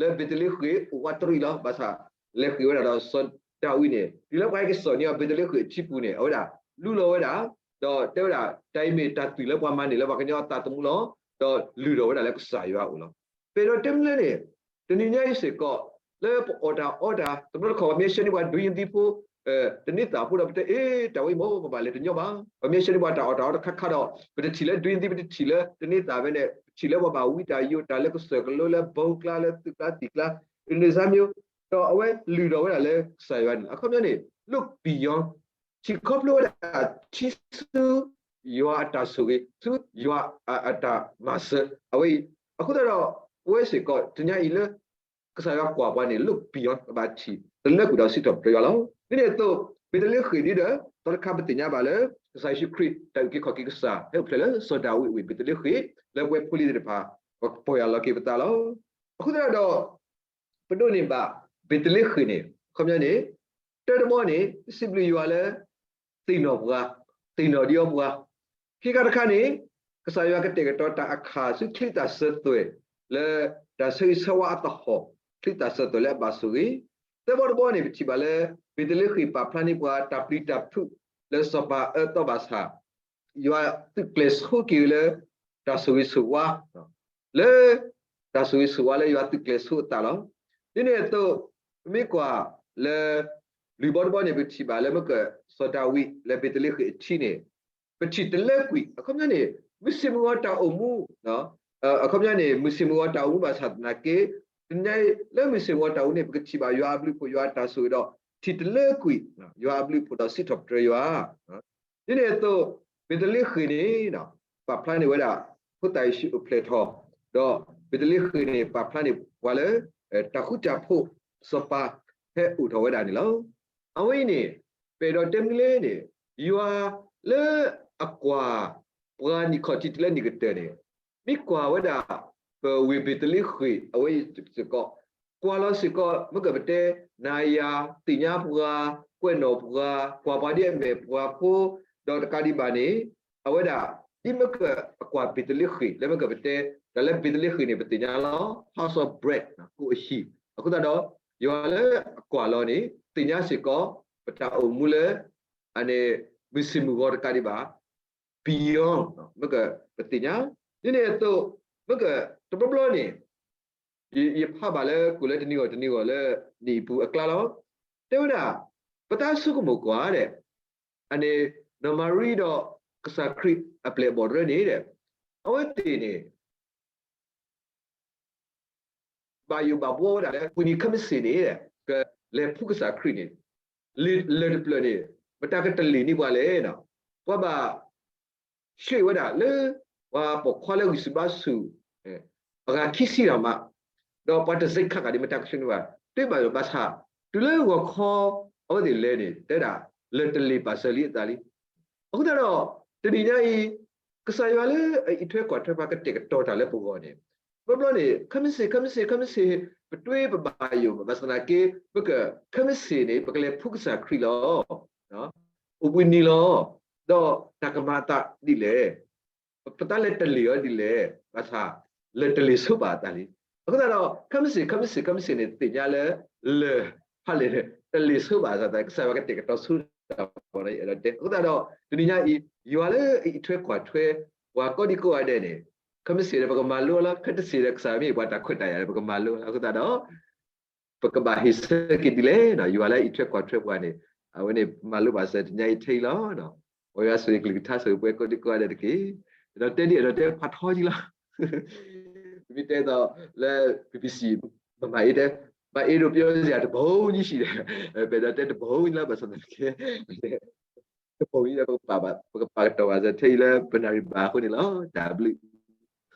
လၢဘ့းသလ့ဃ့ၣ်အိၣ်ဝးတရံးလီၤ. ဘၣ်ဆၣ် လဲၤဃ့ၢ်ဝဲဒၣ်ဒီးစီၤဒၤဝံးန့ၣ် တုၤလၢပှၤဟဲက့ၤစိာ်န့ၢ်အီၤဘ့းသလ့ဃ့ၣ်အထံပူၤန့ၣ် အဝဲဒၣ် လူလီၤဝဲဒၣ်, ဒီးတဲဝဲဒၣ် တၢ်အံၤမ့ၢ်တၢ်သွံၣ်လၢပှၤမၤန့ၢ်လၢပှၤကညီအသးသမူလီၤ. ဒီးလုၢ်ထီၣ်ဝဲဒၣ်လၢကစၢ်ယွၤအအိၣ်လီၤ. ပအဲၣ်ဒိးတဲမနုၤလဲၣ်န့ၣ် တနံၤညါအံၤစ့ၢ်ကီး လၢပအီၣ်တၢ်အီတၢ် တဘျီတခီၣ် ပှၤမ့ၢ်ဆှၢန့ၢ်ပှၤ ဒုးယံၤသံဖိ တန့သးဖိဒီး ပတဲအ့ တၢ်ဝဲအံၤမ့ၢ်ပဘၣ်လဲၤတညီဘၣ်. ပှၤမ့ၢ်ဆှၢန့ၢ်ပှၤတၢ်အီၣ်တၢ်အီတခါခါဒီး ပတထံၣ်လၢ ဒုးယံၤသံ ပတထံၣ်လၢတန့သးဖဲန့ၣ် ပထံၣ်လၢပှၤဘၣ်ဝံတၢ်ယိးတၢ်လၢကစၢၢ်ကလိ လၢဘီကျါ လၢသုးကျါသံၣ်ကျါ အန့ၣ်စါမ့ၢ် ဒီးအဝဲလုၢ်ထီၣ်ဝဲဒၣ်လၢကစၢ်ယွၤန့ၣ် အခီပညီန့ၣ် look beyond ထံၣ်ခီဖျိဝဲဒၣ် ထံဆူယွၤအတၢ်ဆိၣ်ဂ့ၤ ဆူယွၤအတၢ်မၤစၢၤ အဝဲအံၤ အဃိသတးဒီး ပဝဲစ့ၢ်ကီး တနံၤညါအံၤလၢ ကစၢ်ယွၤကွၢ်ပှၤန့ၣ် look beyond ပဘၣ်ထံၣ်တလၢကွံာ်ဒီးစံးထီၣ်ပတြၢၤယွၤလီၤ. ဒ်န့ၣ်အသိး ဘ့းသလ့ဃ့ၣ်ဒ်ဒီး တၢ်တခါပသ့ၣ်ညါဘၣ်လၢ ကစၢ်ယ့ၣ်ၡူးခရံာ် တၢ်အုၣ်က့ၤခီၣ်က့ၤကစၢ် ဟဲအိၣ်ဖျဲၣ်လၢစီၤဒၤဝံးအဝ့ၢ်ဘ့းသလ့ဃ့ၣ် လၢပဝဲဖိလံၤသ့ၣ်တဖၣ် ပီၢ်ယၢ်လီၤက့ၤပသးလီၤ. အဃိသတးဒီး ပဒိးန့ၢ်ဘၣ် ဘ့းသလ့ဃ့ၣ်န့ၣ် အခီပညီန့ၣ် တၢတဘီန့ၣ် စံးဘျုးယွၤလၢ သ့ၣ်နီၣ်ပှၤ, သ့ၣ်နီၣ်ဒံးအီၤပှၤ, ခံခါတခါန့ၣ် ကစၢ်ယွၤကတဲာ်ကတီၤတၢ်အခၣ်ဆူချံသၣ်စၢၤသွဲၣ် လၢတၢ်ဆၢဂ့ၤဆၢဝါအသဟီၣ် ချံသၣ်စၢၤသွဲၣ်လၢအဘၣ်ဆိၣ်ဂ့ၤ, သၢဘီတဘီန့ၣ် ပထံၣ်ဘၣ်လၢ ဘ့းသလ့ဃ့ၣ်ပာ်ဖျါန့ၢ်ပှၤတၢ်ပျံၤတၢ်ဖုး လၢစီၤပၤအၢသီဘၣ်ဆၣ် ယွၤသုးကျဲၤဆိက့ၤလၢ တၢ်ဆိၣ်ဂ့ၤဆိၣ်ဝါ လၢ တၢ်ဆိၣ်ဂ့ၤဆိၣ်ဝါလၢယွၤသုးကျဲၤဆိအသးလီၤ. ဒ်န့ၣ်အသိး ပမ့ၢ်ကွၢ်လၢ လွံၢ်ဘီတဘီန့ၣ် ပထံၣ်ဘၣ်လၢမ့ၢ်က စီၤဒၤဝံးလၢဘ့းသလ့ဃ့ၣ်အထံန့ၣ် ပထံၣ်တလၢကွံာ် အခီပညီန့ၣ် မုၢ်ဆ့ၣ်မုၢ်ဂီၤတၢ်အိၣ်မူ အခီပညီန့ၣ် မုၢ်ဆ့ၣ်မုၢ်ဂီၤတၢ်အိၣ်မူဘၣ်ဆၣ်သနာ်က့ တနံၤညါအံၤ လၢမုၢ်ဆ့ၣ်မုၢ်ဂီၤတၢ်အိၣ်မူန့ၣ် ပကထံၣ်ဘၣ်ယွၤအဘျုးအဖှိၣ် ယွၤအတၢ်ဆိၣ်ဂ့ၤဒီး ထံၣ်တလၢကွံာ် ယွၤအဘျုးအဖှိၣ်ဒီးစံးထီၣ်ပတြၢၤယွၤ ဒ်န့ၣ်အသိး ဘ့းသလ့ဃ့ၣ်န့ၣ် ပာ်ဖျါန့ၢ်ဝဲဒၣ် ဖိသၣ်ယ့ၣ်ၡူးအိၣ်ဖျဲၣ်ထီၣ်, ဒီးဘ့းသလ့ဃ့ၣ်န့ၣ် ပာ်ဖျါန့ၢ်ပှၤလၢ တၢ်ဃူတၢ်ဖိး စီၤပၤဟဲအိၣ်ထီၣ်ဝဲဒၣ်န့ၣ်လီၤ. အဝဲအံၤန့ၣ် ပအဲၣ်ဒိးတဲမနုၤလဲၣ်န့ၣ် ယွၤလၢအကွၢ် ပှၤနံၣ်ခီၣ်ထံးတုၤလၢနံၣ်ကတၢၢ်န့ၣ် မ့ၢ်ကွၢ်ဝဲဒၣ် ပဝ့ၢ်ဘ့းသလ့ဃ့ၣ် အဝဲအံၤစ့ၢ်ကီး ကွၢ်လီၤစ့ၢ်ကီး မ့ၢ်ကပတဲ နၤယၤ သ့ၣ်ညါပှၤ ကွဲးနီၣ်ပှၤ ကွၢ်ပှၤဒ်အမ့ၢ်ပှၤဖိ ဒီးတကးဒံးဘၣ်န့ၣ် အဝဲဒၣ် ဒ်မ့ၢ်ကအကွၢ်ဘ့းသလ့ဃ့ၣ် လၢမ့ၢ်ကပတဲ တၢ်လၢဘ့းသလ့ဃ့ၣ်န့ၣ် ပသ့ၣ်ညါလီၤ house of bread ကိးအဟံၣ် အဃိသတးဒီး ယွၤလၢအကွၢ်လီၤန့ၣ် သ့ၣ်ညါစ့ၢ်ကီး ပတၢ်အိၣ်မူလၢ အန့ၣ် မုၢ်ဆ့ၣ်မုၢ်ဂီၤတကးဒံးဘၣ် beyond မ့ၢ်ကပသ့ၣ်ညါ ဒ်န့ၣ်အသိး မ့ၢ်ကတဘျီဘျီန့ၣ် ယဖးဘၣ်လၢကိၣ်လၢတနံၤဂီၢ်တနံၤဂီၢ်လၢ နံၣ်အပူၤအကျါလီၤ. တဲဝဲဒၣ် ပတၢ်ဆိကမိၣ်ကွၢ်ဒဲး အန့ၣ် နီၢ်မၤရံဒီးကစၢ်ခရံာ်အပျဲၢ်အဘီၣ်တရၢန့ၣ်ဒီး အဝဲသ့ၣ်န့ၣ် ဘၣ်ယိၣ်ဘၣ်ဘှီဝဲဒၣ်လၢ ပှၤနံၤခဲမုၢ်ဆ့ၣ်န့ၣ် ကလဲၤဖှူကစၢ်ခရံာ်န့ၣ် လၢၢ်တဖျၢၣ်န့ၣ် မတၤကတလ့ၢ်န့ၢ်ပှၤလဲၣ်. ပှၤဘၣ် ဆှၢဝဲဒၣ်လၢ ပှၤပိာ်ခွါလၢဂံၢ်ဆူၣ်ဘါဆူၣ် အဂၤခံဆံတၢ်မး, ဒီးပှၤတစ့ခါကဒီးမတၤကဆှၢန့ၢ်ဘၣ် တဘၣ်ယိၣ်ဘၣ်ဆၣ် တုၤလၢဂီၤခီ အဝဲသ့ၣ်လဲၤန့ၣ် တဲဒၣ် လၢၢ်တလ့ၢ်ပာ်စၢၤလံအသးလံ. အဃိသတးဒီး တနံၤညါအံၤ ကစၢ်ယွၤလၢအအံးထွဲကွၢ်ထွဲပှၤကတဲာ်ကတီၤတၢ်လၢပဂီၢ်န့ၣ် ဘျီဘျီန့ၣ် ခဲမုၢ်ဆ့ၣ် ခဲမုၢ်ဆ့ၣ် ခဲမုၢ်ဆ့ၣ် ပတွ့ပဘၣ်ယိၣ်ဘၣ်ဆၣ်သနာ်က့ ပက ခဲမုၢ်ဆ့ၣ်န့ၣ် ပကလဲၤဖှူကစၢ်ခရံာ်လီၤ. အိၣ်ဘှံးနံၤလီၤ. ဒီးတၢ်ကမၤအသးဒ်လဲၣ် ပတၢ်လဲၤတလ့ၤအီၤဒ်လဲၣ်, ဘၣ်ဆၣ် လၢတလ့ၤဆိဘၣ်အသးလံ. အဃိသတးဒီး ခဲမုၢ်ဆ့ၣ် ခဲမုၢ်ဆ့ၣ် ခဲမုၢ်ဆ့ၣ်န့ၣ် သ့ၣ်ညါလၢ လၢ ဖးလဲၣ် တလ့ၤဆိဘၣ်အသး ကစၢ်ယွၤကတဲာ်ကတီၤဆိတၢ်ဘၣ်ဒီး အဲၣ်ဒိးတဲ. အဃိသတးဒီး တနံၤညါအံၤ ယွၤလၢအံးထွဲကွၢ်ထွဲ ပှၤကိးဒံကိးဂၤဒဲးန့ၣ် ခဲမုၢ်ဆ့ၣ်ဒီး ပကမၤလိလီၤ, ခဲတဆ့ၣ်ဒီး ကစၢ်ယွၤမ့ၢ်ပှၤတၢ်ခွဲးတၢ်ယာ်ဒီး ပကမၤလိလီၤ. အဃိသတးဒီး ပကဘၣ်ဟ့ၣ်ဆၢက့ၤဒ်လဲၣ်န့ၣ် ယွၤလၢအံးထွဲကွၢ်ထွဲပှၤန့ၣ် အဝဲန့ၣ် ပမၤလိဘၣ်စၢၤတနံၤညါအံၤထဲအံၤလီၤ. ပဝဲအံၤဆိၣ်ဂ့ၤကလုၢ်ကထါ ဆိၣ်ဂ့ၤပှၤကိးဒံကိးဂၤဒဲးတက့ၢ်. အဲၣ်ဒိးတဲဒ် အဲၣ်ဒိးတဲဖးထီကံလီၤ. ပမ့ၢ်တဲသိးလၢ ပဘံၣ်စံၣ် မၤအ့တဲ မၤအ့ဒိးပျီစ့ၢ် တဘိညံစံၣ်ဒီး ပအဲၣ်ဒိးတဲတဘိညံလီၤ. ဘၣ်ဆၣ်သနာ်က့ တဘိညံဒီး ပကပာ်ကတီၤဘၣ်စၢၤထဲအံၤလၢပနၣ်ရံၣ်ဘၣ်အဃိန့ၣ်လီၤ. တၢ်ဘျုး